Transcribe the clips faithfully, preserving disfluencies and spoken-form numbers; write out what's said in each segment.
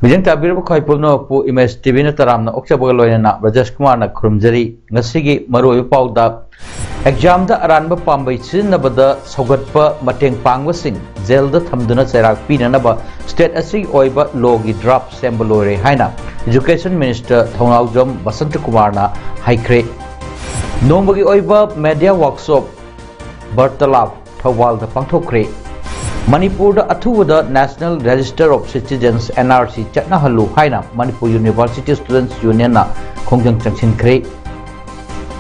ꯃꯤꯠꯌꯦꯡ ꯇꯥꯕꯤꯔꯤꯕ ꯈ꯭ꯋꯥꯏ ꯄꯨꯝꯅꯃꯛꯄꯨ ꯏꯃꯦꯖ ꯇꯤ ꯚꯤꯅ ꯇꯔꯥꯝꯅ ꯑꯣꯛꯆꯕꯒ ꯂꯣꯏꯅꯅ ꯕ꯭ꯔꯖꯦꯁ ꯀꯨꯃꯥꯔꯅ ꯈꯨꯔꯨꯝꯖꯔꯤ꯫ ꯉꯁꯤꯒꯤ ꯃꯔꯨꯑꯣꯏꯕ ꯄꯥꯎꯗ, ꯑꯦꯛꯖꯥꯝꯗ ꯑꯔꯥꯟꯕ ꯄꯥꯝꯕꯩ ꯁꯤꯖꯤꯟꯅꯕꯗ ꯁꯧꯒꯠꯄ ꯃꯇꯦꯡ ꯄꯥꯡꯕꯁꯤꯡ ꯖꯦꯜꯗ ꯊꯝꯗꯨꯅ ꯆꯩꯔꯥꯛ ꯄꯤꯅꯅꯕ ꯁ꯭ꯇꯦꯠ ꯑꯁꯤꯒꯤ ꯑꯣꯏꯕ ꯂꯣꯒꯤ ꯗ꯭ꯔꯥꯐ ꯁꯦꯝꯕ ꯂꯣꯏꯔꯦ ꯍꯥꯏꯅ ꯏꯖꯨꯀꯦꯁꯟ ꯃꯤꯅꯤꯁꯇꯔ ꯊꯧꯅꯥꯎꯖꯝ ꯕꯁꯟꯇ ꯀꯨꯃꯥꯔꯅ ꯍꯥꯏꯈ꯭ꯔꯦ꯫ ꯅꯣꯡꯃꯒꯤ ꯑꯣꯏꯕ ꯃꯦꯗꯤꯌꯥ ꯋꯥꯔꯛꯁꯣꯞ ꯕꯔꯇꯂꯥꯞ ꯊꯧꯕꯥꯜꯗ ꯄꯥꯡꯊꯣꯛꯈ꯭ꯔꯦ꯫ ꯃꯅꯤꯄꯨꯔꯗ ꯑꯊꯨꯕꯗ National Register of Citizens, N R C, ꯆꯠꯅꯍꯜꯂꯨ ꯍꯥꯏꯅ ꯃꯅꯤꯄꯨꯔ ꯌꯨꯅꯤꯚꯔꯁꯤꯇꯤ ꯁ꯭ꯇꯨꯗꯦꯟꯠꯁ ꯌꯨꯅꯤꯌꯟꯅ ꯈꯣꯡꯖꯪ ꯆꯪꯁꯤꯟꯈ꯭ꯔꯦ꯫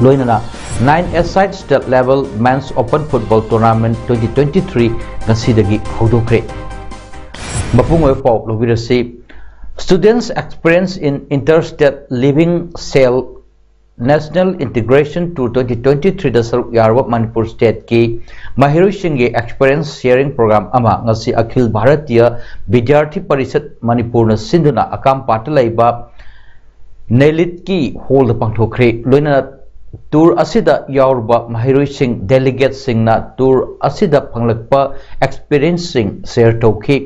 ꯂꯣꯏꯅꯅ nine A-side state level men's open football tournament twenty twenty-three ꯉꯁꯤꯗꯒꯤ ꯍꯧꯗꯣꯛꯈ꯭ꯔꯦ꯫ ꯃꯄꯨꯡ ꯑꯣꯏꯕ ꯄꯥꯎ ꯂꯧꯕꯤꯔꯁꯤ꯫ Students experience in interstate living cell National Integration Tour twenty twenty-three ꯗ ꯁꯔꯨꯛ ꯌꯥꯔꯨꯕ ꯃꯅꯤꯄꯨꯔ ꯁ꯭ꯇꯦꯠꯀꯤ ꯃꯍꯩꯔꯣꯏꯁꯤꯡꯒꯤ ꯑꯦꯛꯁꯄꯤꯔꯤꯌꯦꯟꯁ ꯁꯤꯌꯔꯤꯡ ꯄ꯭ꯔꯣꯒ꯭ꯔꯥꯝ ꯑꯃ ꯉꯁꯤ ꯑꯈꯤꯜ ꯚꯥꯔꯇꯤꯌ ꯕꯤꯗ꯭ꯌꯥꯔꯊꯤ ꯄꯔꯤꯁꯠ ꯃꯅꯤꯄꯨꯔꯅ ꯁꯤꯟꯗꯨꯅ ꯑꯀꯥꯝꯄꯥꯠꯇ ꯂꯩꯕ ꯅꯦꯂꯤꯠꯀꯤ ꯍꯣꯜꯗ ꯄꯥꯡꯊꯣꯛꯈ꯭ꯔꯦ꯫ ꯂꯣꯏꯅꯅ ꯇꯨꯔ ꯑꯁꯤꯗ ꯌꯥꯎꯔꯨꯕ ꯃꯍꯩꯔꯣꯏꯁꯤꯡ, ꯗꯦꯂꯤꯒꯦꯠꯁꯤꯡꯅ ꯇꯨꯔ ꯑꯁꯤꯗ ꯐꯪꯂꯛꯄ ꯑꯦꯛꯁꯄꯤꯔꯤꯌꯦꯟꯁꯁꯤꯡ ꯁꯤꯌꯔ ꯇꯧꯈꯤ꯫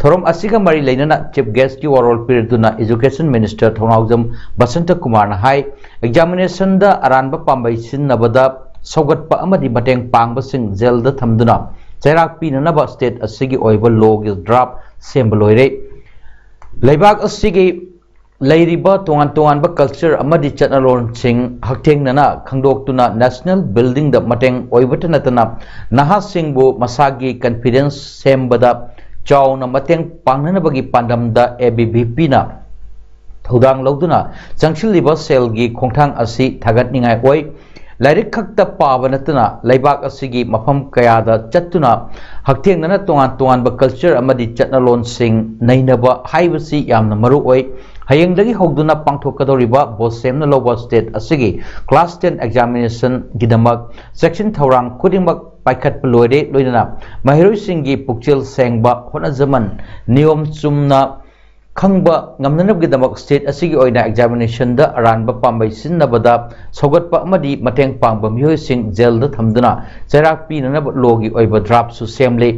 ꯊꯧꯔꯝ ꯑꯁꯤꯒ ꯃꯔꯤ ꯂꯩꯅꯅ ꯆꯤꯐ ꯒꯦꯁ꯭ꯠꯀꯤ ꯋꯥꯔꯣꯜ ꯄꯤꯔꯗꯨꯅ ꯏꯖꯨꯀꯦꯁꯟ ꯃꯤꯅꯤꯁꯇꯔ ꯊꯧꯅꯥꯎꯖꯝ ꯕꯁꯟꯇ ꯀꯨꯃꯥꯔꯅ ꯍꯥꯏ, ꯑꯦꯛꯖꯥꯃꯤꯅꯦꯁꯟꯗ ꯑꯔꯥꯟꯕ ꯄꯥꯝꯕꯩ ꯁꯤꯖꯤꯟꯅꯕꯗ ꯁꯧꯒꯠꯄ ꯑꯃꯗꯤ ꯃꯇꯦꯡ ꯄꯥꯡꯕꯁꯤꯡ ꯖꯦꯜꯗ ꯊꯝꯗꯨꯅ ꯆꯩꯔꯥꯛ ꯄꯤꯅꯅꯕ ꯁ꯭ꯇꯦꯠ ꯑꯁꯤꯒꯤ ꯑꯣꯏꯕ ꯂꯣꯒꯤ ꯗ꯭ꯔꯥꯐ ꯁꯦꯝꯕ ꯂꯣꯏꯔꯦ꯫ ꯂꯩꯕꯥꯛ ꯑꯁꯤꯒꯤ ꯂꯩꯔꯤꯕ ꯇꯣꯉꯥꯟ ꯇꯣꯉꯥꯟꯕ ꯀꯜꯆꯔ ꯑꯃꯗꯤ ꯆꯠꯅꯔꯣꯜꯁꯤꯡ ꯍꯛꯊꯦꯡꯅꯅ ꯈꯪꯗꯣꯛꯇꯨꯅ ꯅꯦꯁꯅꯦꯜ ꯕꯤꯜꯗꯤꯡꯗ ꯃꯇꯦꯡ ꯑꯣꯏꯕꯇ ꯅꯠꯇꯅ ꯅꯍꯥꯁꯤꯡꯕꯨ ꯃꯁꯥꯒꯤ ꯀꯟꯐꯤꯗꯦꯟꯁ ꯁꯦꯝꯕꯗ ꯆꯥꯎꯅ ꯃꯇꯦꯡ ꯄꯥꯡꯅꯅꯕꯒꯤ ꯄꯥꯟꯗꯝꯗ ꯑꯦ ꯕꯤ ꯚꯤ ꯄꯤꯅ ꯊꯧꯗꯥꯡ ꯂꯧꯗꯨꯅ ꯆꯪꯁꯤꯜꯂꯤꯕ ꯁꯦꯜꯒꯤ ꯈꯣꯡꯊꯥꯡ ꯑꯁꯤ ꯊꯥꯒꯠꯅꯤꯡꯉꯥꯏ ꯑꯣꯏ꯫ ꯂꯥꯏꯔꯤꯛ ꯈꯛꯇ ꯄꯥꯕ ꯅꯠꯇꯅ ꯂꯩꯕꯥꯛ ꯑꯁꯤꯒꯤ ꯃꯐꯝ ꯀꯌꯥꯗ ꯆꯠꯇꯨꯅ ꯍꯛꯊꯦꯡꯅꯅ ꯇꯣꯉꯥꯟ ꯇꯣꯉꯥꯟꯕ ꯀꯜꯆꯔ ꯑꯃꯗꯤ ꯆꯠꯅꯂꯣꯟꯁꯤꯡ ꯅꯩꯅꯕ ꯍꯥꯏꯕꯁꯤ ꯌꯥꯝꯅ ꯃꯔꯨ ꯑꯣꯏ꯫ ꯍꯌꯦꯡꯗꯒꯤ ꯍꯧꯗꯨꯅ ꯄꯥꯡꯊꯣꯛꯀꯗꯧꯔꯤꯕ ꯕꯣꯁꯦꯝꯅ ꯂꯧꯕ ꯁ꯭ꯇꯦꯠ ꯑꯁꯤꯒꯤ ꯀ꯭ꯂꯥꯁ ꯇꯦꯟ ꯑꯦꯛꯖꯥꯃꯤꯅꯦꯁꯟꯒꯤꯗꯃꯛ ꯆꯦꯛꯁꯤꯟ ꯊꯧꯔꯥꯡ ꯈꯨꯗꯤꯡꯃꯛ ꯄꯥꯏꯈꯠꯄ ꯂꯣꯏꯔꯦ, ꯂꯣꯏꯅꯅ ꯃꯍꯩꯔꯣꯏꯁꯤꯡꯒꯤ ꯄꯨꯛꯆꯦꯜ ꯁꯦꯡꯕ, ꯍꯣꯠꯅꯖꯃꯟ, ꯅꯤꯌꯣꯝ ꯆꯨꯝꯅ ꯈꯪꯕ ꯉꯝꯅꯅꯕꯒꯤꯗꯃꯛ ꯁ꯭ꯇꯦꯠ ꯑꯁꯤꯒꯤ ꯑꯣꯏꯅ ꯑꯦꯛꯖꯥꯃꯤꯅꯦꯁꯟꯗ ꯑꯔꯥꯟꯕ ꯄꯥꯝꯕꯩ ꯁꯤꯟꯅꯕꯗ ꯁꯧꯒꯠꯄ ꯑꯃꯗꯤ ꯃꯇꯦꯡ ꯄꯥꯡꯕ ꯃꯤꯑꯣꯏꯁꯤꯡ ꯖꯦꯜꯗ ꯊꯝꯗꯨꯅ ꯆꯩꯔꯥꯛ ꯄꯤꯅꯅꯕ ꯂꯣꯒꯤ ꯑꯣꯏꯕ ꯗ꯭ꯔꯥꯐꯁꯨ ꯁꯦꯝꯂꯤ꯫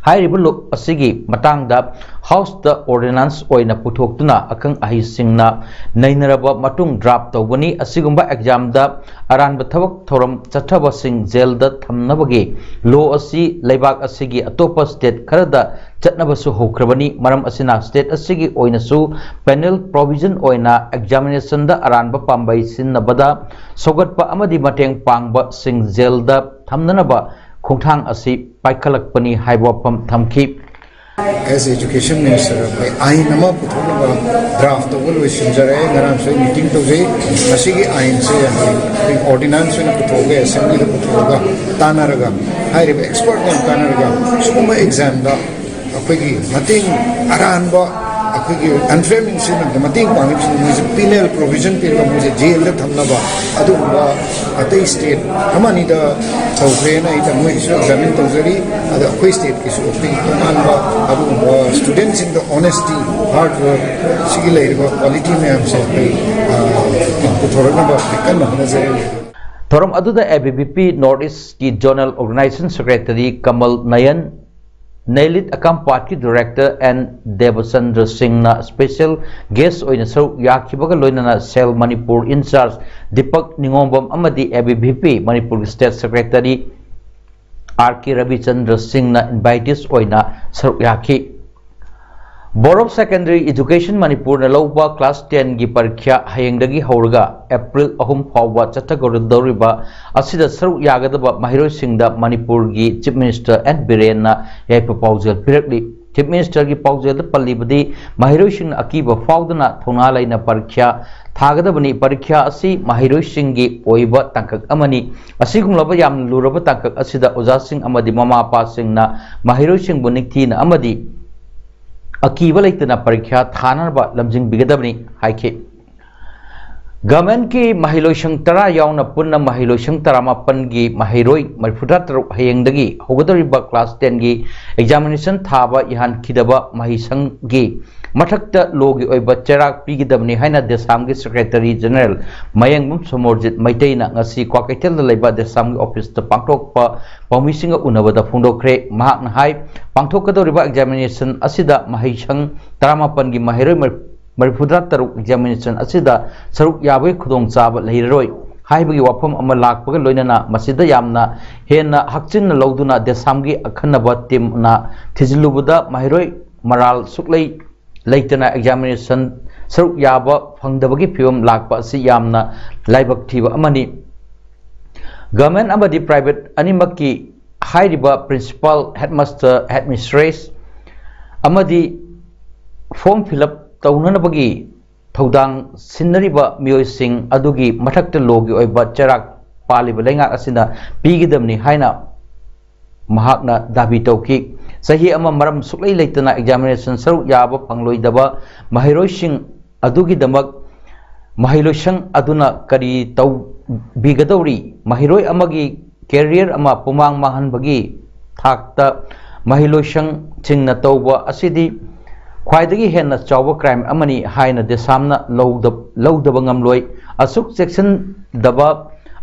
ꯍꯥꯏꯔꯤꯕ ꯂꯣ ꯑꯁꯤꯒꯤ ꯃꯇꯥꯡꯗ ꯍꯥꯎꯁꯇ ꯑꯣꯔꯗꯤꯅꯥꯟꯁ ꯑꯣꯏꯅ ꯄꯨꯊꯣꯛꯇꯨꯅ ꯑꯈꯪ ꯑꯍꯩꯁꯤꯡꯅ ꯅꯩꯅꯔꯕ ꯃꯇꯨꯡ ꯗ꯭ꯔꯥꯐ ꯇꯧꯒꯅꯤ꯫ ꯑꯁꯤꯒꯨꯝꯕ ꯑꯦꯛꯖꯥꯝꯗ ꯑꯔꯥꯟꯕ ꯊꯕꯛ ꯊꯧꯔꯝ ꯆꯠꯊꯕꯁꯤꯡ ꯖꯦꯜꯗ ꯊꯝꯅꯕꯒꯤ ꯂꯣ ꯑꯁꯤ ꯂꯩꯕꯥꯛ ꯑꯁꯤꯒꯤ ꯑꯇꯣꯞꯄ ꯁ꯭ꯇꯦꯠ ꯈꯔꯗ ꯆꯠꯅꯕꯁꯨ ꯍꯧꯈ꯭ꯔꯕꯅꯤ꯫ ꯃꯔꯝ ꯑꯁꯤꯅ ꯁ꯭ꯇꯦꯠ ꯑꯁꯤꯒꯤ ꯑꯣꯏꯅꯁꯨ ꯄꯦꯅꯦꯜ ꯄ꯭ꯔꯣꯚꯤꯖꯟ ꯑꯣꯏꯅ ꯑꯦꯛꯖꯥꯃꯤꯅꯦꯁꯟꯗ ꯑꯔꯥꯟꯕ ꯄꯥꯝꯕꯩ ꯁꯤꯖꯤꯟꯅꯕꯗ ꯁꯧꯒꯠꯄ ꯑꯃꯗꯤ ꯃꯇꯦꯡ ꯄꯥꯡꯕꯁꯤꯡ ꯖꯦꯜꯗ ꯊꯝꯅꯅꯕ ꯈꯣꯡꯊꯥꯡ ꯑꯁꯤ ꯄꯥꯏꯈꯠꯂꯛꯄꯅꯤ ꯍꯥꯏꯕ ꯋꯥꯐꯝ ꯊꯝꯈꯤ꯫ ꯑꯦꯁ ꯑꯦꯖꯨꯀꯦꯁꯟ ꯃꯤꯅꯤꯁꯇꯔ ꯑꯩꯈꯣꯏ ꯑꯥꯏꯟ ꯑꯃ ꯄꯨꯊꯣꯛꯅꯕ ꯗ꯭ꯔꯥꯐ ꯇꯧꯕ ꯂꯣꯏꯁꯤꯟꯖꯔꯦ꯫ ꯉꯔꯥꯡꯁꯨ ꯑꯩ ꯃꯤꯇꯤꯡ ꯇꯧꯖꯩ꯫ ꯃꯁꯤꯒꯤ ꯑꯥꯏꯟꯁꯦ ꯑꯩꯈꯣꯏ ꯑꯣꯔꯗꯤꯅꯥꯟꯁ ꯑꯣꯏꯅ ꯄꯨꯊꯣꯛꯑꯒ ꯑꯦꯁꯦꯝꯕ꯭ꯂꯤꯗ ꯄꯨꯊꯣꯛꯑꯒ ꯇꯥꯟꯅꯔꯒ ꯍꯥꯏꯔꯤꯕ ꯑꯦꯛꯁꯄꯔꯠ ꯃꯌꯥꯝ ꯇꯥꯟꯅꯔꯒ ꯁꯤꯒꯨꯝꯕ ꯑꯦꯛꯖꯥꯝꯗ ꯑꯩꯈꯣꯏꯒꯤ ꯃꯇꯦꯡ ꯑꯔꯥꯟꯕ ꯑꯩꯈꯣꯏꯒꯤ ꯑꯟꯐꯦꯌꯔ ꯃꯤꯟꯁꯤꯅ ꯃꯇꯦꯡ ꯄꯥꯡꯉꯤꯕꯁꯤꯡ ꯃꯣꯏꯁꯦ ꯄꯤꯅꯦꯜ ꯄ꯭ꯔꯣꯚꯤꯖꯟ ꯄꯤꯔꯒ ꯃꯣꯏꯁꯦ ꯖꯦꯜꯗ ꯊꯝꯅꯕ ꯑꯗꯨꯒꯨꯝꯕ ꯑꯇꯩ ꯁ꯭ꯇꯦꯠ ꯑꯃꯅꯤꯗ ꯇꯧꯈ꯭ꯔꯦꯅ ꯑꯩ ꯃꯣꯏꯒꯤꯁꯨ ꯑꯦꯛꯖꯥꯃꯤꯟ ꯇꯧꯖꯔꯤ꯫ ꯑꯗ ꯑꯩꯈꯣꯏ ꯁ꯭ꯇꯦꯠꯀꯤꯁꯨ ꯑꯩꯈꯣꯏꯒꯤ ꯇꯣꯉꯥꯟꯕ ꯑꯗꯨꯒꯨꯝꯕ ꯁ꯭ꯇꯨꯗꯦꯟꯁꯤꯡꯗ ꯑꯣꯅꯦꯁꯇꯤ, ꯍꯥꯔꯗ ꯋꯥꯔꯛ ꯁꯤꯒꯤ ꯂꯩꯔꯤꯕ ꯀ꯭ꯋꯥꯂꯤꯇꯤ ꯃꯌꯥꯝꯁꯦ ꯑꯩꯈꯣꯏ ꯄꯨꯊꯣꯔꯛꯅꯕ ꯑꯩꯈꯣꯏ ꯀꯟꯅ ꯍꯣꯠꯅꯖꯔꯤ꯫ ꯊꯧꯔꯝ ꯑꯗꯨꯗ A B V P north ꯏꯁꯀꯤ zonal organization secretary Kamal Nayan, ꯅꯩꯂꯤꯠ ꯑꯀꯥꯝꯄꯥꯠꯀꯤ ꯗꯤꯔꯦꯛꯇꯔ ꯑꯦꯟ ꯗꯦꯕꯆꯟꯗ꯭ꯔ ꯁꯤꯡꯅ ꯁ꯭ꯄꯦꯁꯦꯜ ꯒꯦꯁ ꯑꯣꯏꯅ ꯁꯔꯨꯛ ꯌꯥꯈꯤꯕꯒ ꯂꯣꯏꯅꯅ ꯁꯦꯜ ꯃꯅꯤꯄꯨꯔ ꯏꯟꯆꯥꯔꯖ ꯗꯤꯄꯛ ꯅꯤꯉꯣꯝꯕꯝ ꯑꯃꯗꯤ ꯑꯦ ꯕꯤ ꯚꯤ ꯄꯤ ꯃꯅꯤꯄꯨꯔꯒꯤ state secretary R K Rabichandra ꯁꯤꯡꯅ ꯏꯟꯚꯥꯏꯇꯤꯁ ꯑꯣꯏꯅ ꯁꯔꯨꯛ ꯌꯥꯈꯤ꯫ ꯕꯣꯔꯗ ꯑꯣꯐ ꯁꯦꯀꯦꯟꯗꯔꯤ ꯏꯖꯨꯀꯦꯁꯟ ꯃꯅꯤꯄꯨꯔꯅ ꯂꯧꯕ ꯀ꯭ꯂꯥꯁ ꯇꯦꯟꯒꯤ ꯄꯔꯤꯈ꯭ꯌꯥ ꯍꯌꯦꯡꯗꯒꯤ ꯍꯧꯔꯒ ꯑꯦꯄ꯭ꯔꯤꯜ ꯑꯍꯨꯝ ꯐꯥꯎꯕ ꯆꯠꯊꯒꯗꯧꯔꯤꯕ ꯑꯁꯤꯗ ꯁꯔꯨꯛ ꯌꯥꯒꯗꯕ ꯃꯍꯩꯔꯣꯏꯁꯤꯡꯗ ꯃꯅꯤꯄꯨꯔꯒꯤ ꯆꯤꯐ ꯃꯤꯅꯤꯁꯇꯔ ꯑꯦꯟ ꯕꯤꯔꯦꯟꯅ ꯌꯥꯏꯐ ꯄꯥꯎꯖꯦꯜ ꯄꯤꯔꯛꯂꯤ꯫ Chief Minister ꯒꯤ ꯄꯥꯎꯖꯦꯜꯗ ꯄꯜꯂꯤꯕꯗꯤ, ꯃꯍꯩꯔꯣꯏꯁꯤꯡꯅ ꯑꯀꯤꯕ ꯐꯥꯎꯗꯅ ꯊꯧꯅꯥ ꯂꯩꯅ ꯄꯔꯤꯈ꯭ꯌꯥ ꯊꯥꯒꯗꯕꯅꯤ꯫ ꯄꯔꯤꯈ꯭ꯌꯥ ꯑꯁꯤ ꯃꯍꯩꯔꯣꯏꯁꯤꯡꯒꯤ ꯑꯣꯏꯕ ꯇꯥꯡꯀꯛ ꯑꯃꯅꯤ꯫ ꯑꯁꯤꯒꯨꯝꯂꯕ ꯌꯥꯝꯅ ꯂꯨꯔꯕ ꯇꯥꯡꯀꯛ ꯑꯁꯤꯗ ꯑꯣꯖꯥꯁꯤꯡ ꯑꯃꯗꯤ ꯃꯃꯥ ꯃꯄꯥꯁꯤꯡꯅ ꯃꯍꯩꯔꯣꯏꯁꯤꯡꯕꯨ ꯅꯤꯡꯊꯤꯅ ꯑꯃꯗꯤ ꯑꯀꯤꯕ ꯂꯩꯇꯅ ꯄꯔꯤꯈ꯭ꯌꯥ ꯊꯥꯅꯅꯕ ꯂꯝꯖꯤꯡꯕꯤꯒꯗꯕꯅꯤ ꯍꯥꯏꯈꯤ꯫ Government ꯀꯤ ꯃꯍꯩꯂꯣꯏꯁꯪ ꯇꯔꯥ ꯌꯥꯎꯅ ꯄꯨꯟꯅ ꯃꯍꯩꯂꯣꯏꯁꯪ ꯇꯔꯥꯃꯥꯄꯟꯒꯤ ꯃꯍꯩꯔꯣꯏ ꯃꯔꯤꯐꯨꯇꯔꯥ ꯇꯔꯨꯛ ꯍꯌꯦꯡꯗꯒꯤ ꯍꯧꯒꯗꯧꯔꯤꯕ class ten ꯒꯤ examination ꯊꯥꯕ ꯌꯥꯍꯟꯈꯤꯗꯕ ꯃꯍꯩꯁꯪꯒꯤ ꯃꯊꯛꯇ ꯂꯣꯒꯤ ꯑꯣꯏꯕ ꯆꯩꯔꯥꯛ ꯄꯤꯒꯗꯕꯅꯤ ꯍꯥꯏꯅ ꯗꯦꯁꯥꯝꯒꯤ Secretary General ꯃꯌꯦꯡꯕꯝ ꯁꯣꯃꯣꯔꯖꯤꯠ ꯃꯩꯇꯩꯅ ꯉꯁꯤ ꯀ꯭ꯋꯥꯀꯩꯊꯦꯜꯗ ꯂꯩꯕ ꯗꯦꯁꯥꯝꯒꯤ office ꯇ ꯄꯥꯡꯊꯣꯛꯄ ꯄꯥꯎꯃꯤꯁꯤꯡꯒ ꯎꯅꯕꯗ ꯐꯣꯡꯗꯣꯛꯈ꯭ꯔꯦ꯫ ꯃꯍꯥꯛꯅ ꯍꯥꯏ, ꯄꯥꯡꯊꯣꯛꯀꯗꯧꯔꯤꯕ examination ꯑꯁꯤꯗ ꯃꯍꯩꯁꯪ ꯇꯔꯥꯃꯥꯄꯟꯒꯤ ꯃꯍꯩꯔꯣꯏ ꯃꯔꯤꯐꯨꯇꯔꯥ ꯇꯔꯨꯛ examination ꯑꯁꯤꯗ ꯁꯔꯨꯛ ꯌꯥꯕꯒꯤ ꯈꯨꯗꯣꯡꯆꯥꯕ ꯂꯩꯔꯔꯣꯏ ꯍꯥꯏꯕꯒꯤ ꯋꯥꯐꯝ ꯑꯃ ꯂꯥꯛꯄꯒ ꯂꯣꯏꯅꯅ ꯃꯁꯤꯗ ꯌꯥꯝꯅ ꯍꯦꯟꯅ ꯍꯛꯆꯤꯟꯅ ꯂꯧꯗꯨꯅ ꯗꯦꯁꯥꯝꯒꯤ ꯑꯈꯟꯅꯕ team ꯅ ꯊꯤꯖꯤꯜꯂꯨꯕꯗ ꯃꯍꯩꯔꯣꯏ ꯃꯔꯥꯜ ꯁꯨꯛꯂꯩ ꯂꯩꯇꯅ examination ꯁꯔꯨꯛ ꯌꯥꯕ ꯐꯪꯗꯕꯒꯤ ꯐꯤꯕꯝ ꯂꯥꯛꯄ ꯑꯁꯤ ꯌꯥꯝꯅ ꯂꯥꯏꯕꯛ ꯊꯤꯕ ꯑꯃꯅꯤ꯫ Government ꯑꯃꯗꯤ private ꯑꯅꯤꯃꯛꯀꯤ ꯍꯥꯏꯔꯤꯕ principal, headmaster, headmistress ꯑꯃꯗꯤ form fill up ꯇꯧꯅꯅꯕꯒꯤ ꯊꯧꯗꯥꯡ ꯁꯤꯟꯅꯔꯤꯕ ꯃꯤꯑꯣꯏꯁꯤꯡ ꯑꯗꯨꯒꯤ ꯃꯊꯛꯇ ꯂꯣꯒꯤ ꯑꯣꯏꯕ ꯆꯩꯔꯥꯛ ꯄꯥꯜꯂꯤꯕ ꯂꯩꯉꯥꯛ ꯑꯁꯤꯅ ꯄꯤꯒꯗꯕꯅꯤ ꯍꯥꯏꯅ ꯃꯍꯥꯛꯅ ꯗꯥꯕꯤ ꯇꯧꯈꯤ꯫ ꯆꯍꯤ ꯑꯃ ꯃꯔꯝ ꯁꯨꯛꯂꯩ ꯂꯩꯇꯅ examination ꯁꯔꯨꯛ ꯌꯥꯕ ꯐꯪꯂꯣꯏꯗꯕ ꯃꯍꯩꯔꯣꯏꯁꯤꯡ ꯑꯗꯨꯒꯤꯗꯃꯛ ꯃꯍꯩꯂꯣꯏꯁꯪ ꯑꯗꯨꯅ ꯀꯔꯤ ꯇꯧꯕꯤꯒꯗꯧꯔꯤ? ꯃꯍꯩꯔꯣꯏ ꯑꯃꯒꯤ career ꯑꯃ ꯄꯨꯃꯥꯡ ꯃꯥꯡꯍꯟꯕꯒꯤ ꯊꯥꯛꯇ ꯃꯍꯩꯂꯣꯏꯁꯪꯁꯤꯡꯅ ꯇꯧꯕ ꯑꯁꯤꯗꯤ ꯈ꯭ꯋꯥꯏꯗꯒꯤ ꯍꯦꯟꯅ ꯆꯥꯎꯕ crime ꯑꯃꯅꯤ ꯍꯥꯏꯅ ꯗꯦꯁꯥꯝꯅ ꯂꯧꯗ-, ꯂꯧꯗꯕ ꯉꯝꯂꯣꯏ꯫ ꯑꯁꯨꯛ ꯆꯦꯛꯁꯤꯟꯗꯕ,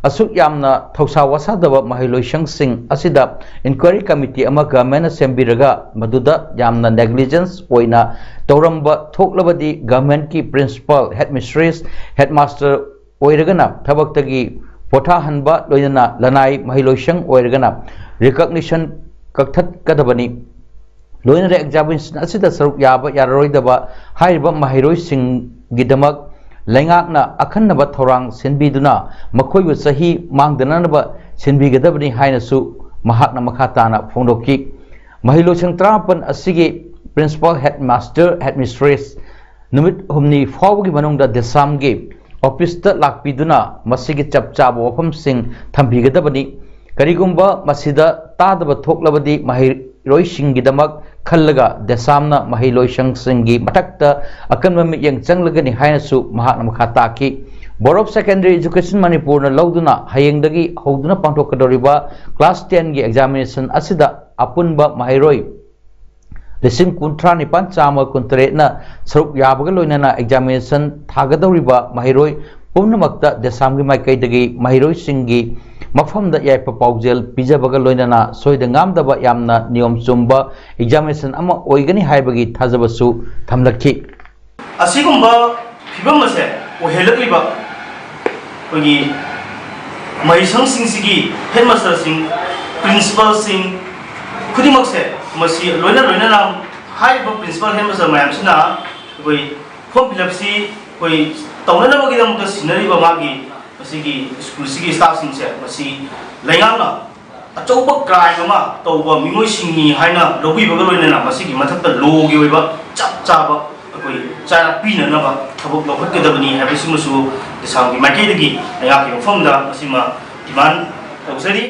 ꯑꯁꯨꯛ ꯌꯥꯝꯅ ꯊꯧꯁꯥ ꯋꯥꯁꯥꯗꯕ ꯃꯍꯩꯂꯣꯏꯁꯪꯁꯤꯡ ꯑꯁꯤꯗ inquiry committee ꯑꯃ government ꯅ ꯁꯦꯝꯕꯤꯔꯒ ꯃꯗꯨꯗ ꯌꯥꯝꯅ negligence ꯑꯣꯏꯅ ꯇꯧꯔꯝꯕ ꯊꯣꯛꯂꯕꯗꯤ government ꯀꯤ principal, headmistress, headmaster ꯑꯣꯏꯔꯒꯅ ꯊꯕꯛꯇꯒꯤ ꯄꯣꯊꯥꯍꯟꯕ ꯂꯣꯏꯅꯅ ꯂꯅꯥꯏ ꯃꯍꯩꯂꯣꯏꯁꯪ ꯑꯣꯏꯔꯒꯅ recognition ꯀꯛꯊꯠꯀꯗꯕꯅꯤ꯫ ꯂꯣꯏꯅꯅ examination ꯑꯁꯤꯗ ꯁꯔꯨꯛ ꯌꯥꯕ ꯌꯥꯔꯔꯣꯏꯗꯕ ꯍꯥꯏꯔꯤꯕ ꯃꯍꯩꯔꯣꯏꯁꯤꯡꯒꯤꯗꯃꯛ ꯂꯩꯉꯥꯛꯅ ꯑꯈꯟꯅꯕ ꯊꯧꯔꯥꯡ ꯁꯤꯟꯕꯤꯗꯨꯅ ꯃꯈꯣꯏꯕꯨ ꯆꯍꯤ ꯃꯥꯡꯗꯅꯅꯕ ꯁꯤꯟꯕꯤꯒꯗꯕꯅꯤ ꯍꯥꯏꯅꯁꯨ ꯃꯍꯥꯛꯅ ꯃꯈꯥ ꯇꯥꯅ ꯐꯣꯡꯗꯣꯛꯈꯤ꯫ ꯃꯍꯩꯂꯣꯏꯁꯪ ꯇꯔꯥꯃꯥꯄꯟ ꯑꯁꯤꯒꯤ principal, headmaster, headmistress ꯅꯨꯃꯤꯠ ꯍꯨꯝꯅꯤ ꯐꯥꯎꯕꯒꯤ ꯃꯅꯨꯡꯗ ꯗꯦꯁꯥꯝꯒꯤ ꯑꯣꯐꯤꯁꯇ ꯂꯥꯛꯄꯤꯗꯨꯅ ꯃꯁꯤꯒꯤ ꯆꯞ ꯆꯥꯕ ꯋꯥꯐꯝꯁꯤꯡ ꯊꯝꯕꯤꯒꯗꯕꯅꯤ꯫ ꯀꯔꯤꯒꯨꯝꯕ ꯃꯁꯤꯗ ꯇꯥꯗꯕ ꯊꯣꯛꯂꯕꯗꯤ ꯃꯍꯩꯔꯣꯏꯁꯤꯡꯒꯤꯗꯃꯛ ꯈꯜꯂꯒ ꯗꯦꯁꯥꯝꯅ ꯃꯍꯩꯂꯣꯏꯁꯪꯁꯤꯡꯒꯤ ꯃꯊꯛꯇ ꯑꯀꯟꯕ ꯃꯤꯠꯌꯦꯡ ꯆꯪꯂꯒꯅꯤ ꯍꯥꯏꯅꯁꯨ ꯃꯍꯥꯛꯅ ꯃꯈꯥ ꯇꯥꯈꯤ꯫ Board of Secondary Education ꯃꯅꯤꯄꯨꯔꯅ ꯂꯧꯗꯨꯅ ꯍꯌꯦꯡꯗꯒꯤ ꯍꯧꯗꯨꯅ ꯄꯥꯡꯊꯣꯛꯀꯗꯧꯔꯤꯕ class ten ꯒꯤ examination ꯑꯁꯤꯗ ꯑꯄꯨꯟꯕ ꯃꯍꯩꯔꯣꯏ ꯂꯤꯁꯤꯡ ꯀꯨꯟꯊ꯭ꯔꯥ ꯅꯤꯄꯥꯟ ꯆꯥꯝꯃ ꯀꯨꯟꯇꯔꯦꯠꯅ ꯁꯔꯨꯛ ꯌꯥꯕꯒ ꯂꯣꯏꯅꯅ examination ꯊꯥꯒꯗꯧꯔꯤꯕ ꯃꯍꯩꯔꯣꯏ ꯄꯨꯝꯅꯃꯛꯇ ꯗꯦꯁꯥꯝꯒꯤ ꯃꯥꯏꯀꯩꯗꯒꯤ ꯃꯍꯩꯔꯣꯏꯁꯤꯡꯒꯤ ꯃꯐꯝꯗ ꯌꯥꯏꯐ ꯄꯥꯎꯖꯦꯜ ꯄꯤꯖꯕꯒ ꯂꯣꯏꯅꯅ ꯁꯣꯏꯗ ꯉꯥꯝꯗꯕ ꯌꯥꯝꯅ ꯅꯤꯌꯣꯝ ꯆꯨꯝꯕ examination ꯑꯃ ꯑꯣꯏꯒꯅꯤ ꯍꯥꯏꯕꯒꯤ ꯊꯥꯖꯕꯁꯨ ꯊꯝꯂꯛꯈꯤ꯫ ꯑꯁꯤꯒꯨꯝꯕ ꯐꯤꯕꯝ ꯑꯁꯦ ꯑꯣꯏꯍꯜꯂꯛꯂꯤꯕ ꯑꯩꯈꯣꯏꯒꯤ ꯃꯍꯩꯁꯪꯁꯤꯡꯁꯤꯒꯤ headmaster ꯁꯤꯡ, principal ꯁꯤꯡ ꯈꯨꯗꯤꯡꯃꯛꯁꯦ, ꯃꯁꯤ ꯂꯣꯏꯅ ꯂꯣꯏꯅꯅ ꯍꯥꯏꯔꯤꯕ principal, headmaster ꯃꯌꯥꯝꯁꯤꯅ ꯑꯩꯈꯣꯏ form fill up ꯁꯤ ꯑꯩꯈꯣꯏ ꯇꯧꯅꯅꯕꯒꯤꯗꯃꯛꯇ ꯁꯤꯟꯅꯔꯤꯕ ꯃꯥꯒꯤ ꯃꯁꯤꯒꯤ school ꯁꯤꯒꯤ staff ꯁꯤꯡꯁꯦ, ꯃꯁꯤ ꯂꯩꯉꯥꯛꯅ ꯑꯆꯧꯕ crime ꯑꯃ ꯇꯧꯕ ꯃꯤꯑꯣꯏꯁꯤꯡꯅꯤ ꯍꯥꯏꯅ ꯂꯧꯕꯤꯕꯒ ꯂꯣꯏꯅꯅ ꯃꯁꯤꯒꯤ ꯃꯊꯛꯇ law ꯒꯤ ꯑꯣꯏꯕ ꯆꯞ ꯆꯥꯕ ꯑꯩꯈꯣꯏ ꯆꯩꯔꯥꯛ ꯄꯤꯅꯅꯕ ꯊꯕꯛ ꯂꯧꯈꯠꯀꯗꯕꯅꯤ ꯍꯥꯏꯕꯁꯤꯃꯁꯨ ꯗꯦꯁꯥꯝꯒꯤ ꯃꯥꯏꯀꯩꯗꯒꯤ ꯂꯩꯉꯥꯛꯀꯤ ꯃꯐꯝꯗ ꯃꯁꯤꯃ demand ꯇꯧꯖꯔꯤ꯫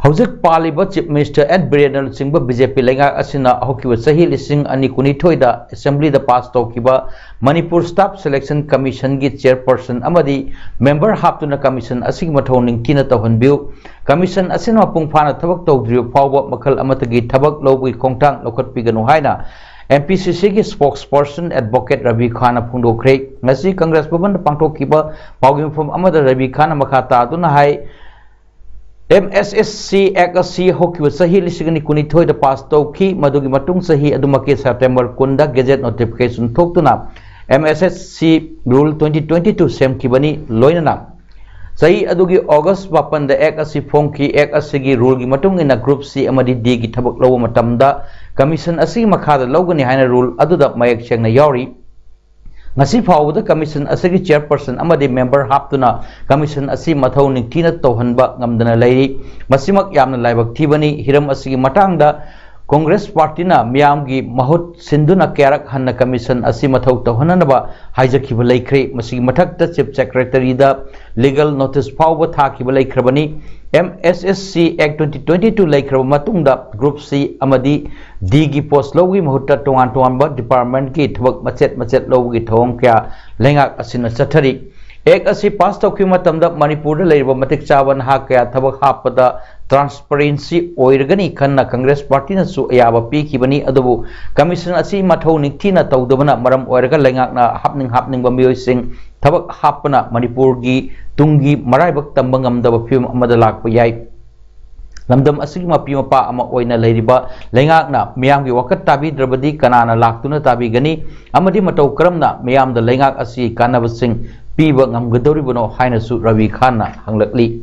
ꯍꯧꯖꯤꯛ ꯄꯥꯜꯂꯤꯕ Chief Minister ꯑꯦꯟ ꯕꯤꯔꯦꯟꯅ ꯂꯨꯆꯤꯡꯕ ꯕꯤ ꯖꯦ ꯄꯤ ꯂꯩꯉꯥꯛ ꯑꯁꯤꯅ ꯍꯧꯈꯤꯕ ꯆꯍꯤ ꯂꯤꯁꯤꯡ ꯑꯅꯤ ꯀꯨꯟꯅꯤꯊꯣꯏꯗ Assembly ꯗ pass ꯇꯧꯈꯤꯕ ꯃꯅꯤꯄꯨꯔ Staff Selection Commission ꯒꯤ chairperson ꯑꯃꯗꯤ member ꯍꯥꯞꯇꯨꯅ commission ꯑꯁꯤꯒꯤ ꯃꯊꯧ ꯅꯤꯡꯊꯤꯅ ꯇꯧꯍꯟꯕꯤꯌꯨ꯫ Commission ꯑꯁꯤꯅ ꯃꯄꯨꯡ ꯐꯥꯅ ꯊꯕꯛ ꯇꯧꯗ꯭ꯔꯤꯕ ꯐꯥꯎꯕ ꯃꯈꯜ ꯑꯃꯠꯇꯒꯤ ꯊꯕꯛ ꯂꯧꯕꯒꯤ ꯈꯣꯡꯊꯥꯡ ꯂꯧꯈꯠꯄꯤꯒꯅꯨ ꯍꯥꯏꯅ M P C C ꯒꯤ spokesperson Advocate ꯔꯕꯤ ꯈꯥꯟꯅ ꯐꯣꯡꯗꯣꯛꯈ꯭ꯔꯦ꯫ ꯉꯁꯤ ꯀꯪꯒ꯭ꯔꯦꯁ ꯚꯕꯟꯗ ꯄꯥꯡꯊꯣꯛꯈꯤꯕ ꯄꯥꯎꯒꯤ ꯃꯐꯝ ꯑꯃꯗ ꯔꯕꯤ ꯈꯥꯟꯅ ꯃꯈꯥ ꯇꯥꯗꯨꯅ ꯍꯥꯏ, M S S C Act ꯑꯁꯤ ꯍꯧꯈꯤꯕ ꯆꯍꯤ ꯂꯤꯁꯤꯡ ꯑꯅꯤ ꯀꯨꯟꯅꯤꯊꯣꯏꯗ pass ꯇꯧꯈꯤ꯫ ꯃꯗꯨꯒꯤ ꯃꯇꯨꯡ ꯆꯍꯤ ꯑꯗꯨꯃꯛꯀꯤ September ꯀꯨꯟꯗ gazette notification ꯊꯣꯛꯇꯨꯅ M S S C rule twenty twenty two ꯁꯦꯝꯈꯤꯕꯅꯤ꯫ ꯂꯣꯏꯅꯅ ꯆꯍꯤ ꯑꯗꯨꯒꯤ August ꯃꯥꯄꯟꯗ Act ꯑꯁꯤ ꯐꯣꯡꯈꯤ꯫ Act ꯑꯁꯤꯒꯤ rule ꯒꯤ ꯃꯇꯨꯡ ꯏꯟꯅ group C ꯑꯃꯗꯤ D ꯒꯤ ꯊꯕꯛ ꯂꯧꯕ ꯃꯇꯝꯗ commission ꯑꯁꯤꯒꯤ ꯃꯈꯥꯗ ꯂꯧꯒꯅꯤ ꯍꯥꯏꯅ rule ꯑꯗꯨꯗ ꯃꯌꯦꯛ ꯁꯦꯡꯅ ꯌꯥꯎꯔꯤ꯫ ꯉꯁꯤ ꯐꯥꯎꯕꯗ commission ꯑꯁꯤꯒꯤ chairperson ꯑꯃꯗꯤ member ꯍꯥꯞꯇꯨꯅ commission ꯑꯁꯤ ꯃꯊꯧ ꯅꯤꯡꯊꯤꯅ ꯇꯧꯍꯟꯕ ꯉꯝꯗꯅ ꯂꯩꯔꯤ꯫ ꯃꯁꯤꯃꯛ ꯌꯥꯝꯅ ꯂꯥꯏꯕꯛ ꯊꯤꯕꯅꯤ꯫ ꯍꯤꯔꯝ ꯑꯁꯤꯒꯤ ꯃꯇꯥꯡꯗ ꯀꯣꯡꯒ꯭ꯔꯦꯁ ꯄꯥꯔꯇꯤꯅ ꯃꯤꯌꯥꯝꯒꯤ ꯃꯍꯨꯠ ꯁꯤꯟꯗꯨꯅ ꯀꯌꯥꯔꯛ ꯍꯟꯅ ꯀꯃꯤꯁꯟ ꯑꯁꯤ ꯃꯊꯧ ꯇꯧꯍꯟꯅꯅꯕ ꯍꯥꯏꯖꯈꯤꯕ ꯂꯩꯈ꯭ꯔꯦ꯫ ꯃꯁꯤꯒꯤ ꯃꯊꯛꯇ ꯆꯤꯐ ꯁꯦꯀ꯭ꯔꯦꯇꯔꯤꯗ ꯂꯤꯒꯦꯜ ꯅꯣꯇꯤꯁ ꯐꯥꯎꯕ ꯊꯥꯈꯤꯕ ꯂꯩꯈ꯭ꯔꯕꯅꯤ꯫ ꯑꯦꯝ ꯑꯦꯁ ꯑꯦꯁ ꯁꯤ ꯑꯦꯛ ꯇ꯭ꯋꯦꯟꯇꯤ ꯇ꯭ꯋꯦꯟꯇꯤ ꯇꯨ ꯂꯩꯈ꯭ꯔꯕ ꯃꯇꯨꯡꯗ ꯒ꯭ꯔꯨꯞ ꯁꯤ ꯑꯃꯗꯤ ꯗꯤꯒꯤ ꯄꯣꯁ ꯂꯧꯕꯒꯤ ꯃꯍꯨꯠꯇ ꯇꯣꯉꯥꯟ ꯇꯣꯉꯥꯟꯕ ꯗꯤꯄꯥꯔꯠꯃꯦꯟꯠꯀꯤ ꯊꯕꯛ ꯃꯆꯦꯠ ꯃꯆꯦꯠ ꯂꯧꯕꯒꯤ ꯊꯧꯑꯣꯡ ꯀꯌꯥ ꯂꯩꯉꯥꯛ ꯑꯁꯤꯅ ꯆꯠꯊꯔꯤ꯫ ꯑꯦꯛ ꯑꯁꯤ ꯄꯥꯁ ꯇꯧꯈꯤꯕ ꯃꯇꯝꯗ ꯃꯅꯤꯄꯨꯔꯗ ꯂꯩꯔꯤꯕ ꯃꯇꯤꯛ ꯆꯥꯕ ꯅꯍꯥ ꯀꯌꯥ ꯊꯕꯛ ꯍꯥꯞꯄꯗ ꯇ꯭ꯔꯥꯟꯁꯄꯔꯦꯟꯁꯤ ꯑꯣꯏꯔꯒꯅꯤ ꯈꯟꯅ ꯀꯪꯒ꯭ꯔꯦꯁ ꯄꯥꯔꯇꯤꯅꯁꯨ ꯑꯌꯥꯕ ꯄꯤꯈꯤꯕꯅꯤ꯫ ꯑꯗꯨꯕꯨ ꯀꯃꯤꯁꯟ ꯑꯁꯤ ꯃꯊꯧ ꯅꯤꯡꯊꯤꯅ ꯇꯧꯗꯕꯅ ꯃꯔꯝ ꯑꯣꯏꯔꯒ ꯂꯩꯉꯥꯛꯅ ꯍꯥꯞꯅꯤꯡ ꯍꯥꯞꯅꯤꯡꯕ ꯃꯤꯑꯣꯏꯁꯤꯡ ꯊꯕꯛ ꯍꯥꯞꯄꯅ ꯃꯅꯤꯄꯨꯔꯒꯤ ꯇꯨꯡꯒꯤ ꯃꯔꯥꯏꯕꯛ ꯇꯝꯕ ꯉꯝꯗꯕ ꯐꯤꯕꯝ ꯑꯃꯗ ꯂꯥꯛꯄ ꯌꯥꯏ꯫ ꯂꯝꯗꯝ ꯑꯁꯤꯒꯤ ꯃꯄꯤ ꯃꯄꯥ ꯑꯃ ꯑꯣꯏꯅ ꯂꯩꯔꯤꯕ ꯂꯩꯉꯥꯛꯅ ꯃꯤꯌꯥꯝꯒꯤ ꯋꯥꯀꯠ ꯇꯥꯕꯤꯗ꯭ꯔꯕꯗꯤ ꯀꯅꯥꯅ ꯂꯥꯛꯇꯨꯅ ꯇꯥꯕꯤꯒꯅꯤ? ꯑꯃꯗꯤ ꯃꯇꯧ ꯀꯔꯝꯅ ꯃꯤꯌꯥꯝꯗ ꯂꯩꯉꯥꯛ ꯑꯁꯤ ꯀꯥꯟꯅꯕꯁꯤꯡ ꯄꯤꯕ ꯉꯝꯒꯗꯧꯔꯤꯕꯅꯣ ꯍꯥꯏꯅꯁꯨ ꯔꯕꯤ ꯈꯥꯟꯅ ꯍꯪꯂꯛꯂꯤ꯫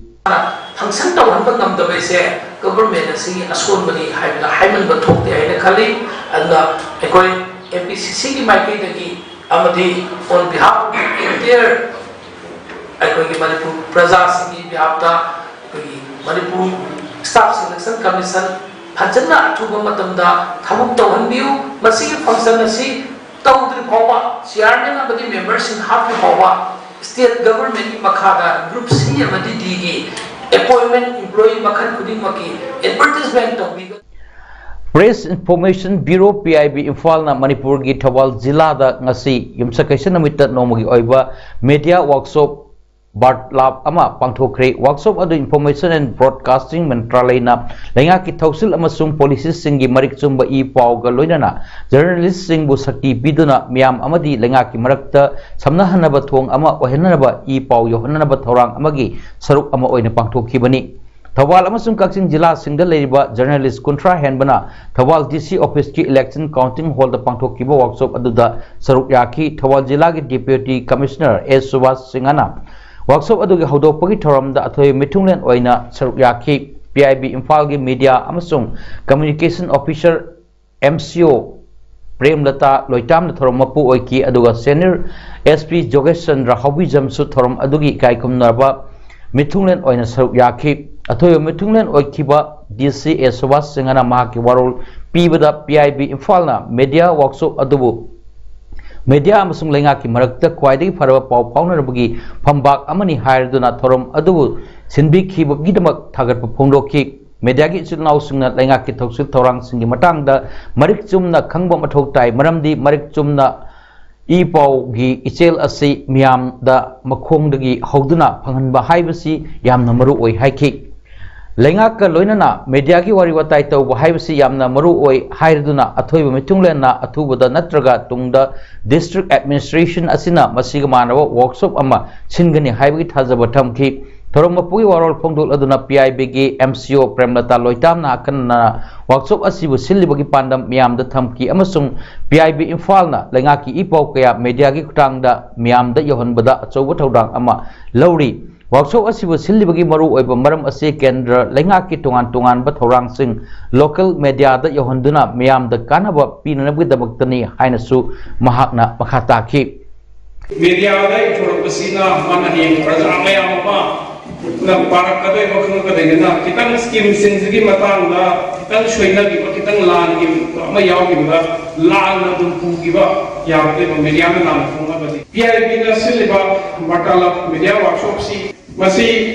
ꯐꯪꯁꯟ ꯇꯧꯍꯟꯕ ꯉꯝꯗꯕ ꯍꯥꯏꯁꯦ ꯒꯚꯔꯟꯃꯦꯟꯠ ꯑꯁꯤꯒꯤ ꯑꯁꯣꯟꯕꯅꯤ ꯍꯥꯏꯕꯗ ꯍꯥꯏꯃꯟꯕ ꯊꯣꯛꯇꯦ ꯍꯥꯏꯅ ꯈꯜꯂꯤ꯫ ꯑꯗꯨꯅ ꯑꯩꯈꯣꯏ ꯑꯦꯝ ꯄꯤ ꯁꯤ ꯁꯤꯒꯤ ꯃꯥꯏꯀꯩꯗꯒꯤ ꯑꯃꯗꯤ on behalf of the entire ꯑꯩꯈꯣꯏꯒꯤ ꯃꯅꯤꯄꯨꯔ ꯄ꯭ꯔꯖꯥꯁꯤꯡꯒꯤ ꯕꯤꯍꯥꯞꯇ ꯑꯩꯈꯣꯏꯒꯤ ꯃꯅꯤꯄꯨꯔ ꯁ꯭ꯇꯥꯐ ꯁꯦꯂꯦꯛꯁꯟ ꯀꯃꯤꯁꯟ ꯐꯖꯅ ꯑꯊꯨꯕ ꯃꯇꯝꯗ ꯊꯕꯛ ꯇꯧꯍꯟꯕꯤꯌꯨ꯫ ꯃꯁꯤꯒꯤ ꯐꯪꯁꯟ ꯑꯁꯤ ꯇꯧꯗ꯭ꯔꯤ ꯐꯥꯎꯕ, ꯆꯤꯌꯥꯔꯃꯦꯟ ꯑꯃꯗꯤ ꯃꯦꯝꯕꯔꯁꯤꯡ ꯍꯥꯞꯇ꯭ꯔꯤ ꯐꯥꯎꯕ, ꯁ꯭ꯇꯦꯠ ꯒꯚꯔꯟꯃꯦꯟꯠꯀꯤ ꯃꯈꯥꯗ ꯒ꯭ꯔꯨꯞ ꯁꯤ ꯑꯃꯗꯤ ꯗꯤꯒꯤ ꯑꯦꯄꯣꯏꯟꯃꯦꯟꯠ ꯏꯝꯄ꯭ꯂꯣꯌꯤ ꯃꯈꯜ ꯈꯨꯗꯤꯡꯃꯛꯀꯤ ꯑꯦꯗꯚꯔꯇꯤꯁꯃꯦꯟꯠ ꯇꯧꯕꯤꯒꯅꯤ꯫ Press information bureau, P I B, ꯏꯝꯐꯥꯜꯅ ꯃꯅꯤꯄꯨꯔꯒꯤ ꯊꯧꯕꯥꯜ ꯖꯤꯂꯥꯗ ꯉꯁꯤ ꯌꯨꯝꯁꯀꯩꯁ ꯅꯨꯃꯤꯠꯇ ꯅꯣꯡꯃꯒꯤ ꯑꯣꯏꯕ ꯃꯦꯗꯤꯌꯥ ꯋꯥꯔꯛꯁꯣꯞ ꯕꯥꯔꯠ ꯂꯥꯞ ꯑꯃ ꯄꯥꯡꯊꯣꯛꯈ꯭ꯔꯦ꯫ ꯋꯥꯔꯛꯁꯣꯞ ꯑꯗꯨ ꯏꯟꯐꯣꯔꯃꯦꯁꯟ ꯑꯦꯟ ꯕ꯭ꯔꯣꯗꯀꯥꯁꯇꯤꯡ ꯃꯟꯇ꯭ꯔꯥꯂꯌꯅ ꯂꯩꯉꯥꯛꯀꯤ ꯊꯧꯁꯤꯜ ꯑꯃꯁꯨꯡ ꯄꯣꯂꯤꯁꯤꯁꯤꯡꯒꯤ ꯃꯔꯤꯛ ꯆꯨꯝꯕ ꯏ ꯄꯥꯎꯒ ꯂꯣꯏꯅꯅ ꯖꯔꯅꯦꯂꯤꯁꯁꯤꯡꯕꯨ ꯁꯛꯇꯤ ꯄꯤꯗꯨꯅ ꯃꯤꯌꯥꯝ ꯑꯃꯗꯤ ꯂꯩꯉꯥꯛꯀꯤ ꯃꯔꯛꯇ ꯁꯝꯅꯍꯟꯅꯕ ꯊꯣꯡ ꯑꯃ ꯑꯣꯏꯍꯟꯅꯅꯕ ꯏ ꯄꯥꯎ ꯌꯧꯍꯟꯅꯅꯕ ꯊꯧꯔꯥꯡ ꯑꯃꯒꯤ ꯁꯔꯨꯛ ꯑꯃ ꯑꯣꯏꯅ ꯄꯥꯡꯊꯣꯛꯈꯤꯕꯅꯤ꯫ ꯊꯧꯕꯥꯜ ꯑꯃꯁꯨꯡ ꯀꯛꯆꯤꯡ ꯖꯤꯂꯥꯁꯤꯡꯗ ꯂꯩꯔꯤꯕ ꯖꯔꯅꯦꯂꯤꯁ ꯀꯨꯟꯊ꯭ꯔꯥ ꯍꯦꯟꯕꯅ ꯊꯧꯕꯥꯜ ꯗꯤ ꯁꯤ ꯑꯣꯐꯤꯁꯀꯤ ꯏꯂꯦꯛꯁꯟ ꯀꯥꯎꯟꯇꯤꯡ ꯍꯣꯜꯗ ꯄꯥꯡꯊꯣꯛꯈꯤꯕ ꯋꯥꯔꯛꯁꯣꯞ ꯑꯗꯨꯗ ꯁꯔꯨꯛ ꯌꯥꯈꯤ꯫ ꯊꯧꯕꯥꯜ ꯖꯤꯂꯥꯒꯤ ꯗꯤꯄ꯭ꯌꯨꯇꯤ ꯀꯃꯤꯁꯅꯔ ꯑꯦꯁ ꯁꯨꯕꯥꯁ ꯁꯤꯡꯍꯅ ꯋꯥꯔꯛꯁꯣꯞ ꯑꯗꯨꯒꯤ ꯍꯧꯗꯣꯛꯄꯒꯤ ꯊꯧꯔꯝꯗ ꯑꯊꯣꯏꯕ ꯃꯤꯊꯨꯡꯂꯦꯟ ꯑꯣꯏꯅ ꯁꯔꯨꯛ ꯌꯥꯈꯤ꯫ ꯄꯤ ꯑꯥꯏ ꯕꯤ ꯏꯝꯐꯥꯜꯒꯤ ꯃꯤꯗꯤꯌꯥ ꯑꯃꯁꯨꯡ ꯀꯝꯃ꯭ꯌꯨꯅꯤꯀꯦꯁꯟ ꯑꯣꯐꯤꯁꯔ ꯑꯦꯝ ꯁꯤ ꯑꯣ ꯄ꯭ꯔꯦꯝꯂꯇꯥ ꯂꯣꯏꯇꯥꯝꯅ ꯊꯧꯔꯝ ꯃꯄꯨ ꯑꯣꯏꯈꯤ, ꯑꯗꯨꯒ ꯁꯦꯅꯤꯌꯔ ꯑꯦꯁ ꯄꯤ ꯖꯣꯒꯦꯁ ꯆꯟꯗ꯭ꯔ ꯍꯥꯎꯕꯤꯖꯝꯁꯨ ꯊꯧꯔꯝ ꯑꯗꯨꯒꯤ ꯏꯀꯥꯏꯈꯨꯝꯅꯔꯕ ꯃꯤꯊꯨꯡꯂꯦꯟ ꯑꯣꯏꯅ ꯁꯔꯨꯛ ꯌꯥꯈꯤ꯫ ꯑꯊꯣꯏꯕ ꯃꯤꯊꯨꯡꯂꯦꯟ ꯑꯣꯏꯈꯤꯕ ꯗꯤ ꯁꯤ ꯑꯦ ꯁꯨꯕꯥꯁ ꯁꯤꯡꯍꯅ ꯃꯍꯥꯛꯀꯤ ꯋꯥꯔꯣꯜ ꯄꯤꯕꯗ, ꯄꯤ ꯑꯥꯏ ꯕꯤ ꯏꯝꯐꯥꯜꯅ ꯃꯦꯗꯤꯌꯥ ꯋꯥꯛꯁꯣꯞ ꯑꯗꯨꯕꯨ ꯃꯦꯗꯤꯌꯥ ꯑꯃꯁꯨꯡ ꯂꯩꯉꯥꯛꯀꯤ ꯃꯔꯛꯇ ꯈ꯭ꯋꯥꯏꯗꯒꯤ ꯐꯔꯕ ꯄꯥꯎ ꯐꯥꯎꯅꯅꯕꯒꯤ ꯐꯝꯕꯥꯛ ꯑꯃꯅꯤ ꯍꯥꯏꯔꯗꯨꯅ ꯊꯧꯔꯝ ꯑꯗꯨꯕꯨ ꯁꯤꯟꯕꯤꯈꯤꯕꯒꯤꯗꯃꯛ ꯊꯥꯒꯠꯄ ꯐꯣꯡꯗꯣꯛꯈꯤ꯫ ꯃꯦꯗꯤꯌꯥꯒꯤ ꯏꯆꯤꯜ ꯏꯅꯥꯎꯁꯤꯡꯅ ꯂꯩꯉꯥꯛꯀꯤ ꯊꯧꯁꯤꯜ ꯊꯧꯔꯥꯡꯁꯤꯡꯒꯤ ꯃꯇꯥꯡꯗ ꯃꯔꯤꯛ ꯆꯨꯝꯅ ꯈꯪꯕ ꯃꯊꯧ ꯇꯥꯏ, ꯃꯔꯝꯗꯤ ꯃꯔꯤꯛ ꯆꯨꯝꯅ ꯏ ꯄꯥꯎꯒꯤ ꯏꯆꯦꯜ ꯑꯁꯤ ꯃꯤꯌꯥꯝꯗ ꯃꯈꯣꯡꯗꯒꯤ ꯍꯧꯗꯨꯅ ꯐꯪꯍꯟꯕ ꯍꯥꯏꯕꯁꯤ ꯌꯥꯝꯅ ꯃꯔꯨ ꯑꯣꯏ ꯍꯥꯏꯈꯤ꯫ ꯂꯩꯉꯥꯛꯀ ꯂꯣꯏꯅꯅ ꯃꯦꯗꯤꯌꯥꯒꯤ ꯋꯥꯔꯤ ꯋꯥꯇꯥꯏ ꯇꯧꯕ ꯍꯥꯏꯕꯁꯤ ꯌꯥꯝꯅ ꯃꯔꯨ ꯑꯣꯏ ꯍꯥꯏꯔꯗꯨꯅ, ꯑꯊꯣꯏꯕ ꯃꯤꯊꯨꯡꯂꯦꯟꯅ ꯑꯊꯨꯕꯗ ꯅꯠꯇ꯭ꯔꯒ ꯇꯨꯡꯗ ꯗꯤꯁꯇ꯭ꯔꯤꯛ ꯑꯦꯗꯃꯤꯅꯤꯁꯇ꯭ꯔꯦꯁꯟ ꯑꯁꯤꯅ ꯃꯁꯤꯒ ꯃꯥꯟꯅꯕ ꯋꯥꯔꯛꯁꯣꯞ ꯑꯃ ꯁꯤꯟꯒꯅꯤ ꯍꯥꯏꯕꯒꯤ ꯊꯥꯖꯕ ꯊꯝꯈꯤ꯫ ꯊꯧꯔꯝ ꯃꯄꯨꯒꯤ ꯋꯥꯔꯣꯜ ꯐꯣꯡꯗꯣꯛꯂꯗꯨꯅ ꯄꯤ ꯑꯥꯏ ꯕꯤꯒꯤ ꯑꯦꯝ ꯁꯤ ꯑꯣ ꯄ꯭ꯔꯦꯝꯂꯇꯥ ꯂꯣꯏꯇꯥꯝꯅ ꯑꯈꯟꯅꯅ ꯋꯥꯔꯛꯁꯣꯞ ꯑꯁꯤꯕꯨ ꯁꯤꯜꯂꯤꯕꯒꯤ ꯄꯥꯟꯗꯝ ꯃꯤꯌꯥꯝꯗ ꯊꯝꯈꯤ ꯑꯃꯁꯨꯡ ꯄꯤ ꯑꯥꯏ ꯕꯤ ꯏꯝꯐꯥꯜꯅ ꯂꯩꯉꯥꯛꯀꯤ ꯏ ꯄꯥꯎ ꯀꯌꯥ ꯃꯦꯗꯤꯌꯥꯒꯤ ꯈꯨꯠꯊꯥꯡꯗ ꯃꯤꯌꯥꯝꯗ ꯌꯧꯍꯟꯕꯗ ꯑꯆꯧꯕ ꯊꯧꯗꯥꯡ ꯑꯃ ꯂꯧꯔꯤ꯫ ꯋꯥꯔꯛꯁꯣꯞ ꯑꯁꯤꯕꯨ ꯁꯤꯜꯂꯤꯕꯒꯤ ꯃꯔꯨꯑꯣꯏꯕ ꯃꯔꯝ ꯑꯁꯤ ꯀꯦꯟꯗ꯭ꯔ ꯂꯩꯉꯥꯛꯀꯤ ꯇꯣꯉꯥꯟ ꯇꯣꯉꯥꯟꯕ ꯊꯧꯔꯥꯡꯁꯤꯡ ꯂꯣꯀꯦꯜ ꯃꯦꯗꯤꯌꯥꯗ ꯌꯧꯍꯟꯗꯨꯅ ꯃꯤꯌꯥꯝꯗ ꯀꯥꯟꯅꯕ ꯄꯤꯅꯅꯕꯒꯤꯗꯃꯛꯇꯅꯤ ꯍꯥꯏꯅꯁꯨ ꯃꯍꯥꯛꯅ ꯃꯈꯥ ꯇꯥꯈꯤ꯫ ꯃꯦꯗꯤꯌꯥꯗ ꯏꯊꯣꯔꯛꯄꯁꯤꯅ ꯃꯥꯅ ꯍꯌꯦꯡ ꯄ꯭ꯔꯖꯥ ꯃꯌꯥꯝ ꯑꯃ ꯅ ꯄꯥꯔꯛꯀꯗꯣꯏꯕ ꯈꯪꯉꯛꯀꯗꯣꯏꯅꯤꯅ, ꯈꯤꯇꯪ ꯁ꯭ꯀꯤꯝꯁꯤꯡꯁꯤꯒꯤ ꯃꯇꯥꯡꯗ ꯈꯤꯇꯪ ꯁꯣꯏꯅꯈꯤꯕ, ꯈꯤꯇꯪ ꯂꯥꯟꯈꯤꯕ ꯑꯃ ꯌꯥꯎꯈꯤꯕꯗ ꯂꯥꯟꯅ ꯑꯗꯨꯝ ꯄꯨꯈꯤꯕ ꯌꯥꯒꯗꯣꯏꯕ, ꯃꯦꯗꯤꯌꯥꯅ ꯂꯥꯟꯅ ꯐꯣꯡꯅꯕꯗꯤ꯫ ꯄꯤ ꯑꯥꯏ ꯕꯤꯅ ꯁꯤꯜꯂꯤꯕ ꯕꯥꯔꯇꯥꯂꯥꯞ ꯃꯦꯗꯤꯌꯥ ꯋꯥꯔꯛꯁꯣꯞꯁꯤ, ꯃꯁꯤ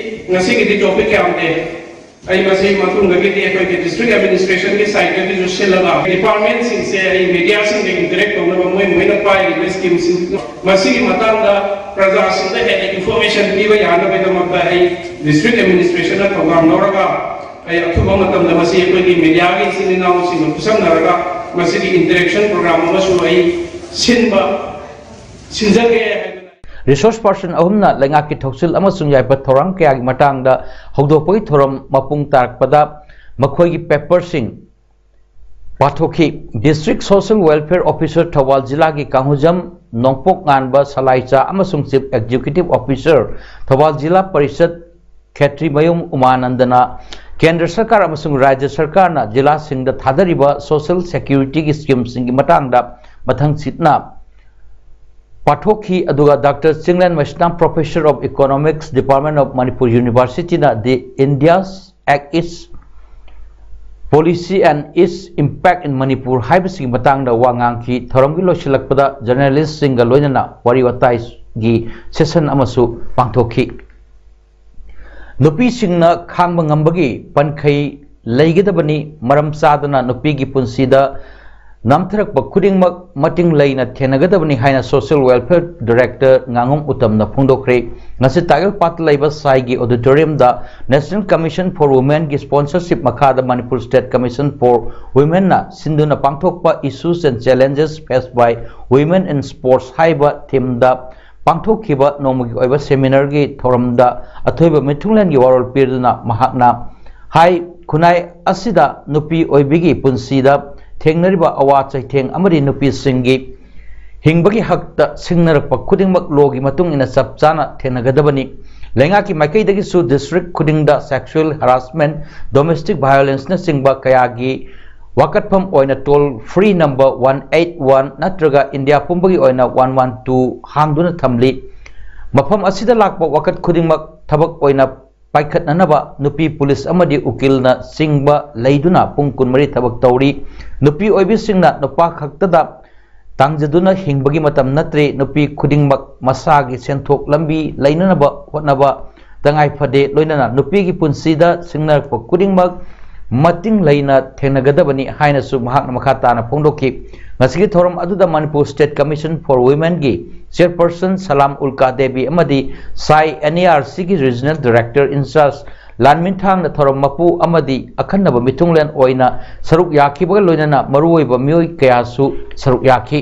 ꯉꯁꯤꯒꯤꯗꯤ ꯇꯣꯄꯤꯛ ꯌꯥꯝꯗꯦ꯫ ꯑꯩ ꯃꯁꯤ ꯃꯇꯨꯡꯗꯒꯤꯗꯤ ꯑꯩꯈꯣꯏꯒꯤ ꯗꯤꯁꯇ꯭ꯔꯤꯛ ꯑꯦꯗꯃꯤꯅꯤꯁꯇ꯭ꯔꯦꯁꯟꯒꯤ ꯁꯥꯏꯠꯇꯒꯤꯁꯨ ꯁꯤꯜꯂꯒ ꯗꯤꯄꯥꯔꯠꯃꯦꯟꯁꯤꯡꯁꯦ ꯑꯩ ꯃꯦꯗꯤꯌꯥꯁꯤꯡꯒ ꯏꯟꯇꯔꯦꯛ ꯇꯧꯅꯕ ꯃꯣꯏ ꯃꯣꯏꯅ ꯄꯥꯏꯔꯤꯕ ꯁ꯭ꯀꯤꯝꯁꯤꯡ, ꯃꯁꯤꯒꯤ ꯃꯇꯥꯡꯗ ꯄ꯭ꯔꯖꯥꯁꯤꯡꯗ ꯍꯦꯟꯅ ꯏꯟꯐꯣꯔꯃꯦꯁꯟ ꯄꯤꯕ ꯌꯥꯅꯕꯒꯤꯗꯃꯛꯇ ꯑꯩ ꯗꯤꯁꯇ꯭ꯔꯤꯛ ꯑꯦꯗꯃꯤꯅꯤꯁꯇ꯭ꯔꯦꯁꯟꯅ ꯊꯧꯗꯥꯡ ꯂꯧꯔꯒ ꯑꯩ ꯑꯊꯨꯕ ꯃꯇꯝꯗ ꯃꯁꯤ ꯑꯩꯈꯣꯏꯒꯤ ꯃꯦꯗꯤꯌꯥꯒꯤ ꯏꯆꯤꯜ ꯏꯅꯥꯎꯁꯤꯡꯒ ꯈꯨꯠꯁꯝꯅꯔꯒ ꯃꯁꯤꯒꯤ ꯏꯟꯇꯔꯦꯛꯁꯟ ꯄ꯭ꯔꯣꯒ꯭ꯔꯥꯝ ꯑꯃꯁꯨ ꯑꯩ ꯁꯤꯟꯕ, ꯁꯤꯟꯖꯒꯦ ꯍꯥꯏꯗꯨꯅ꯫ ꯔꯤꯁꯣꯔꯁ ꯄꯥꯔꯁꯟ ꯑꯍꯨꯝꯅ ꯂꯩꯉꯥꯛꯀꯤ ꯊꯧꯁꯤꯜ ꯑꯃꯁꯨꯡ ꯌꯥꯏꯐ ꯊꯧꯔꯥꯡ ꯀꯌꯥꯒꯤ ꯃꯇꯥꯡꯗ ꯍꯧꯗꯣꯛꯄꯒꯤ ꯊꯧꯔꯝ ꯃꯄꯨꯡ ꯇꯥꯔꯛꯄꯗ ꯃꯈꯣꯏꯒꯤ ꯄꯦꯄꯔꯁꯤꯡ ꯄꯥꯊꯣꯛꯈꯤ꯫ District social welfare officer Thoubal ꯖꯤꯂꯥꯒꯤ ꯀꯥꯡꯍꯨꯖꯝ ꯅꯣꯡꯄꯣꯛ ꯉꯥꯟꯕ ꯁꯂꯥꯏꯆꯥ ꯑꯃꯁꯨꯡ chief executive officer Thoubal Zila Parishad Khetrimayum ꯎꯃꯥꯅꯟꯗꯅ ꯀꯦꯟꯗ꯭ꯔ ꯁꯔꯀꯥꯔ ꯑꯃꯁꯨꯡ ꯔꯥꯖ꯭ꯌ ꯁꯔꯀꯥꯔꯅ ꯖꯤꯂꯥꯁꯤꯡꯗ ꯊꯥꯗꯔꯤꯕ ꯁꯣꯁꯤꯌꯦꯜ ꯁꯦꯀ꯭ꯌꯨꯔꯤꯇꯤꯒꯤ ꯁ꯭ꯀꯤꯝꯁꯤꯡꯒꯤ ꯃꯇꯥꯡꯗ ꯃꯊꯪꯁꯤꯠꯅ ꯄꯥꯡꯊꯣꯛꯈꯤ꯫ ꯑꯗꯨꯒ doctor Chinglen Meisnam, Professor of Economics, Department of Manipur University ꯅ The India's Act East Policy and Its Impact in Manipur ꯍꯥꯏꯕꯁꯤꯒꯤ ꯃꯇꯥꯡꯗ ꯋꯥ ꯉꯥꯡꯈꯤ꯫ ꯊꯧꯔꯝꯒꯤ ꯂꯣꯏꯁꯤꯜꯂꯛꯄꯗ journalist ꯁꯤꯡꯒ ꯂꯣꯏꯅꯅ ꯋꯥꯔꯤ ꯋꯥꯇꯥꯏꯒꯤ session ꯑꯃꯁꯨ ꯄꯥꯡꯊꯣꯛꯈꯤ꯫ ꯅꯨꯄꯤꯁꯤꯡꯅ ꯈꯥꯡꯕ ꯉꯝꯕꯒꯤ ꯄꯟꯈꯩ ꯂꯩꯒꯗꯕꯅꯤ꯫ ꯃꯔꯝ ꯆꯥꯗꯅ ꯅꯨꯄꯤꯒꯤ ꯄꯨꯟꯁꯤꯗ ꯅꯝꯊꯔꯛꯄ ꯈꯨꯗꯤꯡꯃꯛ ꯃꯇꯤꯡ ꯂꯩꯅ ꯊꯦꯡꯅꯒꯗꯕꯅꯤ ꯍꯥꯏꯅ Social Welfare Director ꯉꯥꯉꯣꯝ ꯎꯇꯝꯅ ꯐꯣꯡꯗꯣꯛꯈ꯭ꯔꯦ꯫ ꯉꯁꯤ ꯇꯥꯏꯒꯜ ꯄꯥꯠꯇ ꯂꯩꯕ ꯁꯥꯏꯒꯤ auditorium the National Commission for Women ꯒꯤ sponsorship ꯃꯈꯥꯗ Manipur State Commission for Women ꯅ ꯁꯤꯟꯗꯨꯅ ꯄꯥꯡꯊꯣꯛꯄ Issues and Challenges Faced by Women in Sports ꯍꯥꯏꯕ theme ꯗ ꯄꯥꯡꯊꯣꯛꯈꯤꯕ ꯅꯣꯡꯃꯒꯤ ꯑꯣꯏꯕ seminar ꯒꯤ ꯊꯧꯔꯝꯗ ꯑꯊꯣꯏꯕ ꯃꯤꯊꯨꯡꯂꯦꯟꯒꯤ ꯋꯥꯔꯣꯜ ꯄꯤꯗꯨꯅ ꯃꯍꯥꯛꯅ ꯍꯥꯏ, ꯈꯨꯟꯅꯥꯏ ꯑꯁꯤꯗ ꯅꯨꯄꯤ ꯑꯣꯏꯕꯤꯒꯤ ꯄꯨꯟꯁꯤꯗ ꯊꯦꯡꯅꯔꯤꯕ ꯑꯋꯥ ꯆꯩꯊꯦꯡ ꯑꯃꯗꯤ ꯅꯨꯄꯤꯁꯤꯡꯒꯤ ꯍꯤꯡꯕꯒꯤ ꯍꯛꯇ ꯁꯤꯡꯅꯔꯛꯄ ꯈꯨꯗꯤꯡꯃꯛ law ꯒꯤ ꯃꯇꯨꯡ ꯏꯟꯅ ꯆꯞ ꯆꯥꯅ ꯊꯦꯡꯅꯒꯗꯕꯅꯤ꯫ ꯂꯩꯉꯥꯛꯀꯤ ꯃꯥꯏꯀꯩꯗꯒꯤꯁꯨ district ꯈꯨꯗꯤꯡꯗ sexual harassment, domestic violence ꯅꯆꯤꯡꯕ ꯀꯌꯥꯒꯤ ꯋꯥꯀꯠꯐꯝ ꯑꯣꯏꯅ toll free number one eight one ꯅꯠꯇ꯭ꯔꯒ ꯏꯟꯗꯤꯌꯥ ꯄꯨꯝꯕꯒꯤ ꯑꯣꯏꯅ one one two ꯍꯥꯡꯗꯨꯅ ꯊꯝꯂꯤ꯫ ꯃꯐꯝ ꯑꯁꯤꯗ ꯂꯥꯛꯄ ꯋꯥꯀꯠ ꯈꯨꯗꯤꯡꯃꯛ ꯊꯕꯛ ꯑꯣꯏꯅ ꯄꯥꯏꯈꯠꯅꯅꯕ ꯅꯨꯄꯤ ꯄꯨꯂꯤꯁ ꯑꯃꯗꯤ ꯎꯀꯤꯜꯅ ꯆꯤꯡꯕ ꯂꯩꯗꯨꯅ ꯄꯨꯡ ꯀꯨꯟꯃꯔꯤ ꯊꯕꯛ ꯇꯧꯔꯤ꯫ ꯅꯨꯄꯤ ꯑꯣꯏꯕꯤꯁꯤꯡꯅ ꯅꯨꯄꯥ ꯈꯛꯇꯗ ꯇꯥꯡꯖꯗꯨꯅ ꯍꯤꯡꯕꯒꯤ ꯃꯇꯝ ꯅꯠꯇ꯭ꯔꯦ꯫ ꯅꯨꯄꯤ ꯈꯨꯗꯤꯡꯃꯛ ꯃꯁꯥꯒꯤ ꯁꯦꯟꯊꯣꯛ ꯂꯝꯕꯤ ꯂꯩꯅꯅꯕ ꯍꯣꯠꯅꯕ ꯇꯉꯥꯏ ꯐꯗꯦ꯫ ꯂꯣꯏꯅꯅ ꯅꯨꯄꯤꯒꯤ ꯄꯨꯟꯁꯤꯗ ꯁꯤꯡꯅꯔꯛꯄ ꯈꯨꯗꯤꯡꯃꯛ ꯃꯇꯤꯡ ꯂꯩꯅ ꯊꯦꯡꯅꯒꯗꯕꯅꯤ ꯍꯥꯏꯅꯁꯨ ꯃꯍꯥꯛꯅ ꯃꯈꯥ ꯇꯥꯅ ꯐꯣꯡꯗꯣꯛꯈꯤ꯫ ꯉꯁꯤꯒꯤ ꯊꯧꯔꯝ ꯑꯗꯨꯗ Manipur State Commission for Women ꯒꯤ chairperson ꯁꯂꯥꯝ ꯎꯜꯀꯥ ꯗꯦꯕꯤ ꯑꯃꯗꯤ ꯁꯥꯏ N A R C ꯒꯤ regional director in charge ꯂꯥꯟꯃꯤꯟꯊꯥꯡꯅ ꯊꯧꯔꯝ ꯃꯄꯨ ꯑꯃꯗꯤ ꯑꯈꯟꯅꯕ ꯃꯤꯊꯨꯡꯂꯦꯟ ꯑꯣꯏꯅ ꯁꯔꯨꯛ ꯌꯥꯈꯤꯕꯒ ꯂꯣꯏꯅꯅ ꯃꯔꯨꯑꯣꯏꯕ ꯃꯤꯑꯣꯏ ꯀꯌꯥꯁꯨ ꯁꯔꯨꯛ ꯌꯥꯈꯤ꯫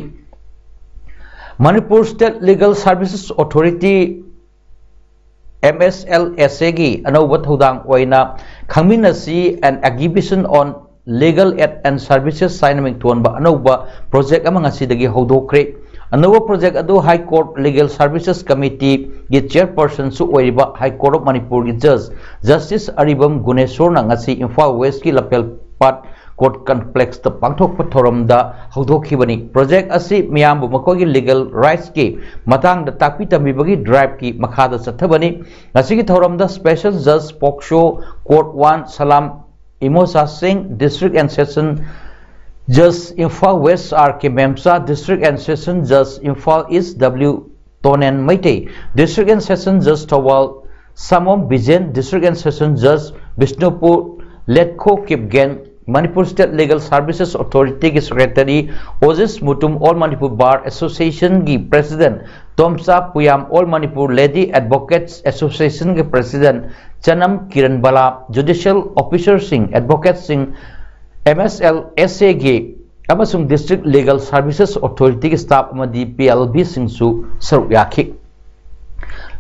Manipur State Legal Services Authority, M S L S A ꯒꯤ ꯑꯅꯧꯕ ꯊꯧꯗꯥꯡ ꯑꯣꯏꯅ ꯈꯪꯃꯤꯟꯅꯁꯤ and Exhibition on Legal Aid and Services ꯍꯥꯏꯅ ꯃꯤꯡꯊꯣꯟꯕ ꯑꯅꯧꯕ project ꯑꯃ ꯉꯁꯤꯗꯒꯤ ꯍꯧꯗꯣꯛꯈ꯭ꯔꯦ꯫ ꯑꯅꯧꯕ project ꯑꯗꯨ High Court Legal Services Committee ꯒꯤ chairperson ꯁꯨ ꯑꯣꯏꯔꯤꯕ High Court of Manipur ꯒꯤ judge Justice ꯑꯔꯤꯕꯝ ꯒꯨꯅꯦꯁꯣꯔꯅ ꯉꯁꯤ ꯏꯝꯐꯥꯜ West ꯀꯤ ꯂꯝꯐꯦꯜꯄꯥꯠ ꯀꯣꯔꯠ ꯀꯝꯄ꯭ꯂꯦꯛꯁꯇ ꯄꯥꯡꯊꯣꯛꯄ ꯊꯧꯔꯝꯗ ꯍꯧꯗꯣꯛꯈꯤꯕꯅꯤ꯫ ꯄ꯭ꯔꯣꯖꯦꯛ ꯑꯁꯤ ꯃꯤꯌꯥꯝꯕꯨ ꯃꯈꯣꯏꯒꯤ ꯂꯤꯒꯦꯜ ꯔꯥꯏꯠꯁꯀꯤ ꯃꯇꯥꯡꯗ ꯇꯥꯛꯄꯤ ꯇꯝꯕꯤꯕꯒꯤ ꯗ꯭ꯔꯥꯏꯚꯀꯤ ꯃꯈꯥꯗ ꯆꯠꯊꯕꯅꯤ꯫ ꯉꯁꯤꯒꯤ ꯊꯧꯔꯝꯗ ꯁ꯭ꯄꯦꯁꯦꯜ ꯖꯖ POCSO court one Salam Imosha Singh, district and session ꯖꯖ Imphal west R K Memcha, district and session ꯖꯖ Imphal east W Tonen Meitei, district and session ꯖꯖ Thoubal Samom Bijen, district and session ꯖꯖ Bishnupur Letkho Kipgen, Manipur state legal services ꯑꯣꯊꯣꯔꯤꯇꯤꯒꯤ secretary Ojis Mutum, all Manipur bar ꯑꯦꯁꯣꯁꯤꯌꯦꯁꯟꯒꯤ president Tomcha Puyam, all Manipur lady advocates ꯑꯦꯁꯣꯁꯤꯌꯦꯁꯟꯒꯤ president Chanam Kiran Bala, judicial ꯑꯣꯐꯤꯁꯔꯁꯤꯡ, ꯑꯦꯗꯚꯣꯀꯦꯠꯁꯤꯡ, M ꯑꯦꯁ L ꯑꯦꯁ ꯑꯦꯒꯤ ꯑꯃꯁꯨꯡ district legal services ꯑꯣꯊꯣꯔꯤꯇꯤꯒꯤ staff ꯑꯃꯗꯤ P L ꯕꯤꯁꯤꯡꯁꯨ ꯁꯔꯨꯛ ꯌꯥꯈꯤ꯫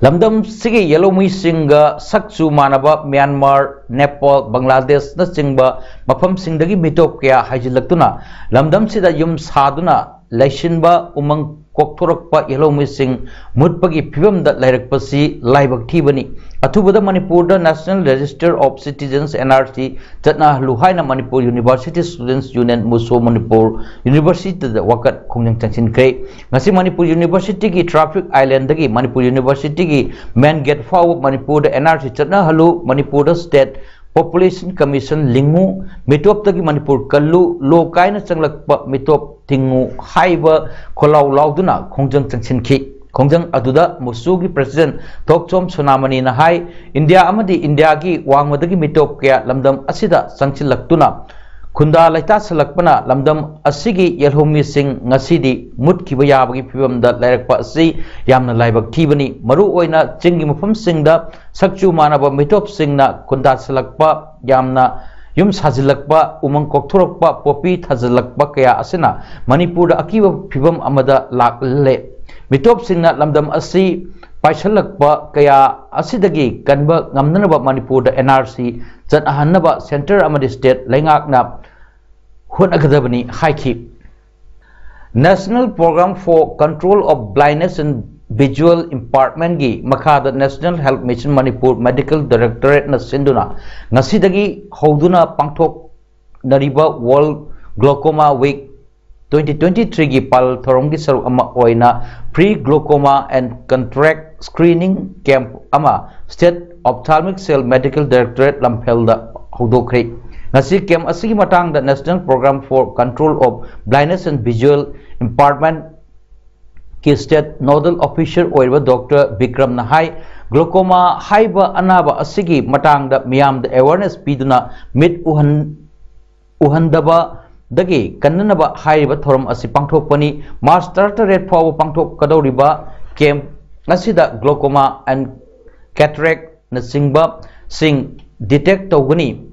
ꯂꯝꯗꯝꯁꯤꯒꯤ ꯌꯦꯜꯍꯧꯃꯤꯁꯤꯡꯒ ꯁꯛ ꯆꯨ ꯃꯥꯟꯅꯕ ꯃ꯭ꯌꯥꯟꯃꯥꯔ, ꯅꯦꯄꯥꯜ, ꯕꯪꯒ꯭ꯂꯥꯗꯦꯁꯅꯆꯤꯡꯕ ꯃꯐꯝꯁꯤꯡꯗꯒꯤ ꯃꯤꯇꯣꯞ ꯀꯌꯥ ꯍꯥꯏꯖꯤꯜꯂꯛꯇꯨꯅ ꯂꯝꯗꯝꯁꯤꯗ ꯌꯨꯝ ꯁꯥꯗꯨꯅ ꯂꯩꯁꯤꯟꯕ, ꯎꯃꯪ ꯀꯣꯛꯊꯣꯔꯛꯄ ꯌꯦꯜꯍꯧꯃꯤꯁꯤꯡ ꯃꯨꯠꯄꯒꯤ ꯐꯤꯕꯝꯗ ꯂꯩꯔꯛꯄꯁꯤ ꯂꯥꯏꯕꯛ ꯊꯤꯕꯅꯤ꯫ ꯑꯊꯨꯕꯗ ꯃꯅꯤꯄꯨꯔꯗ National Register of Citizens, N R C, ꯆꯠꯅꯍꯜꯂꯨ ꯍꯥꯏꯅ ꯃꯅꯤꯄꯨꯔ ꯌꯨꯅꯤꯚꯔꯁꯤꯇꯤ ꯁ꯭ꯇꯨꯗꯦꯟꯠꯁ ꯌꯨꯅꯤꯌꯟ, ꯃꯨꯁꯣ, ꯃꯅꯤꯄꯨꯔ ꯌꯨꯅꯤꯚꯔꯁꯤꯇꯤꯗ ꯋꯥꯀꯠ ꯈꯣꯡꯖꯪ ꯆꯪꯁꯤꯟꯈ꯭ꯔꯦ꯫ ꯉꯁꯤ ꯃꯅꯤꯄꯨꯔ ꯌꯨꯅꯤꯚꯔꯁꯤꯇꯤꯒꯤ ꯇ꯭ꯔꯥꯐꯤꯛ ꯑꯥꯏꯂꯦꯟꯗꯒꯤ ꯃꯅꯤꯄꯨꯔ ꯌꯨꯅꯤꯚꯔꯁꯤꯇꯤꯒꯤ ꯃꯦꯟ ꯒꯦꯠ ꯐꯥꯎꯕ ꯃꯅꯤꯄꯨꯔꯗ N R C ꯆꯠꯅꯍꯜꯂꯨ, ꯃꯅꯤꯄꯨꯔꯗ ꯁ꯭ꯇꯦꯠ ꯄꯣꯄꯨꯂꯦꯁꯟ ꯀꯃꯤꯁꯟ ꯂꯤꯡꯉꯨ, ꯃꯤꯇꯣꯞꯇꯒꯤ ꯃꯅꯤꯄꯨꯔ ꯀꯜꯂꯨ, ꯂꯣ ꯀꯥꯏꯅ ꯆꯪꯂꯛꯄ ꯃꯤꯇꯣꯞ ꯊꯤꯡꯉꯨ ꯍꯥꯏꯕ ꯈꯣꯜꯂꯥꯎ ꯂꯥꯎꯗꯨꯅ ꯈꯣꯡꯖꯪ ꯆꯪꯁꯤꯟꯈꯤ꯫ ꯈꯣꯡꯖꯪ ꯑꯗꯨꯗ ꯃꯨꯁꯨꯒꯤ ꯄ꯭ꯔꯦꯁꯤꯗꯦꯟꯠ ꯊꯣꯛꯆꯣꯝ ꯁꯣꯅꯥꯃꯅꯤꯅ ꯍꯥꯏ, ꯏꯟꯗꯤꯌꯥ ꯑꯃꯗꯤ ꯏꯟꯗꯤꯌꯥꯒꯤ ꯋꯥꯡꯃꯗꯒꯤ ꯃꯤꯇꯣꯞ ꯀꯌꯥ ꯂꯝꯗꯝ ꯑꯁꯤꯗ ꯆꯪꯁꯤꯜꯂꯛꯇꯨꯅ ꯈꯨꯟꯗꯥ ꯂꯩꯇꯥꯁꯜꯂꯛꯄꯅ ꯂꯝꯗꯝ ꯑꯁꯤꯒꯤ ꯌꯦꯜꯍꯧꯃꯤꯁꯤꯡ ꯉꯁꯤꯗꯤ ꯃꯨꯠꯈꯤꯕ ꯌꯥꯕꯒꯤ ꯐꯤꯕꯝꯗ ꯂꯩꯔꯛꯄ ꯑꯁꯤ ꯌꯥꯝꯅ ꯂꯥꯏꯕꯛ ꯊꯤꯕꯅꯤ꯫ ꯃꯔꯨ ꯑꯣꯏꯅ ꯆꯤꯡꯒꯤ ꯃꯐꯝꯁꯤꯡꯗ ꯁꯛꯆꯨ ꯃꯥꯟꯅꯕ ꯃꯤꯇꯣꯞꯁꯤꯡꯅ ꯈꯨꯟꯗꯥꯁꯤꯜꯂꯛꯄ, ꯌꯥꯝꯅ ꯌꯨꯝ ꯁꯥꯖꯤꯜꯂꯛꯄ, ꯎꯃꯪ ꯀꯣꯛꯊꯣꯔꯛꯄ, ꯄꯣꯄꯤ ꯊꯥꯖꯤꯜꯂꯛꯄ ꯀꯌꯥ ꯑꯁꯤꯅ ꯃꯅꯤꯄꯨꯔꯗ ꯑꯀꯤꯕ ꯐꯤꯕꯝ ꯑꯃꯗ ꯂꯥꯛꯂꯦ꯫ ꯃꯤꯇꯣꯞꯁꯤꯡꯅ ꯂꯝꯗꯝ ꯑꯁꯤ ꯄꯥꯏꯁꯜꯂꯛꯄ ꯀꯌꯥ ꯑꯁꯤꯗꯒꯤ ꯀꯟꯕ ꯉꯝꯅꯅꯕ ꯃꯅꯤꯄꯨꯔꯗ N R C ꯆꯠꯅꯍꯟꯅꯕ ꯁꯦꯟꯇꯔ ꯑꯃꯗꯤ ꯁ꯭ꯇꯦꯠ ꯂꯩꯉꯥꯛꯅ ꯍꯣꯠꯅꯒꯗꯕꯅꯤ ꯍꯥꯏꯈꯤ꯫ National Program for Control of Blindness and Visual Impairmentꯀꯤ ꯃꯈꯥꯗ National Health Mission Manipur medical ꯗꯥꯏꯔꯦꯛꯇꯣꯔꯦꯠꯅ ꯁꯤꯟꯗꯨꯅ ꯉꯁꯤꯗꯒꯤ ꯍꯧꯗꯨꯅ ꯄꯥꯡꯊꯣꯛ ꯄꯥꯡꯊꯣꯛꯅꯔꯤꯕ World Glaucoma Week twenty twenty-three ꯒꯤ ꯄꯥꯂꯜ ꯊꯧꯔꯝꯒꯤ ꯁꯔꯨꯛ ꯑꯃ ꯑꯣꯏꯅ Free Glaucoma and Cataract Screening Camp ꯑꯃ State Ophthalmic Cell Medical Directorate ꯂꯝꯐꯦꯜꯗ ꯍꯧꯗꯣꯛꯈ꯭ꯔꯦ꯫ ꯉꯁꯤ camp ꯑꯁꯤꯒꯤ ꯃꯇꯥꯡꯗ National Program for Control of Blindness and Visual Impairment ꯀꯤ State Nodal Officer ꯑꯣꯏꯔꯤꯕ ꯗꯣꯛꯇꯔ ꯕꯤꯀ꯭ꯔꯝꯅ ꯍꯥꯏ, glaucoma ꯍꯥꯏꯕ ꯑꯅꯥꯕ ꯑꯁꯤꯒꯤ ꯃꯇꯥꯡꯗ ꯃꯤꯌꯥꯝꯗ awareness ꯄꯤꯗꯨꯅ ꯃꯤꯠ ꯎꯍꯟ-, ꯎꯍꯟꯗꯕꯗꯒꯤ ꯀꯟꯅꯅꯕ ꯍꯥꯏꯔꯤꯕ ꯊꯧꯔꯝ ꯑꯁꯤ ꯄꯥꯡꯊꯣꯛꯄꯅꯤ꯫ March ꯇꯔꯥꯇꯔꯦꯠ ꯐꯥꯎꯕ ꯄꯥꯡꯊꯣꯛꯀꯗꯧꯔꯤꯕ camp ꯑꯁꯤꯗ glaucoma and cataract ꯅꯆꯤꯡꯕꯁꯤꯡ detect ꯇꯧꯒꯅꯤ꯫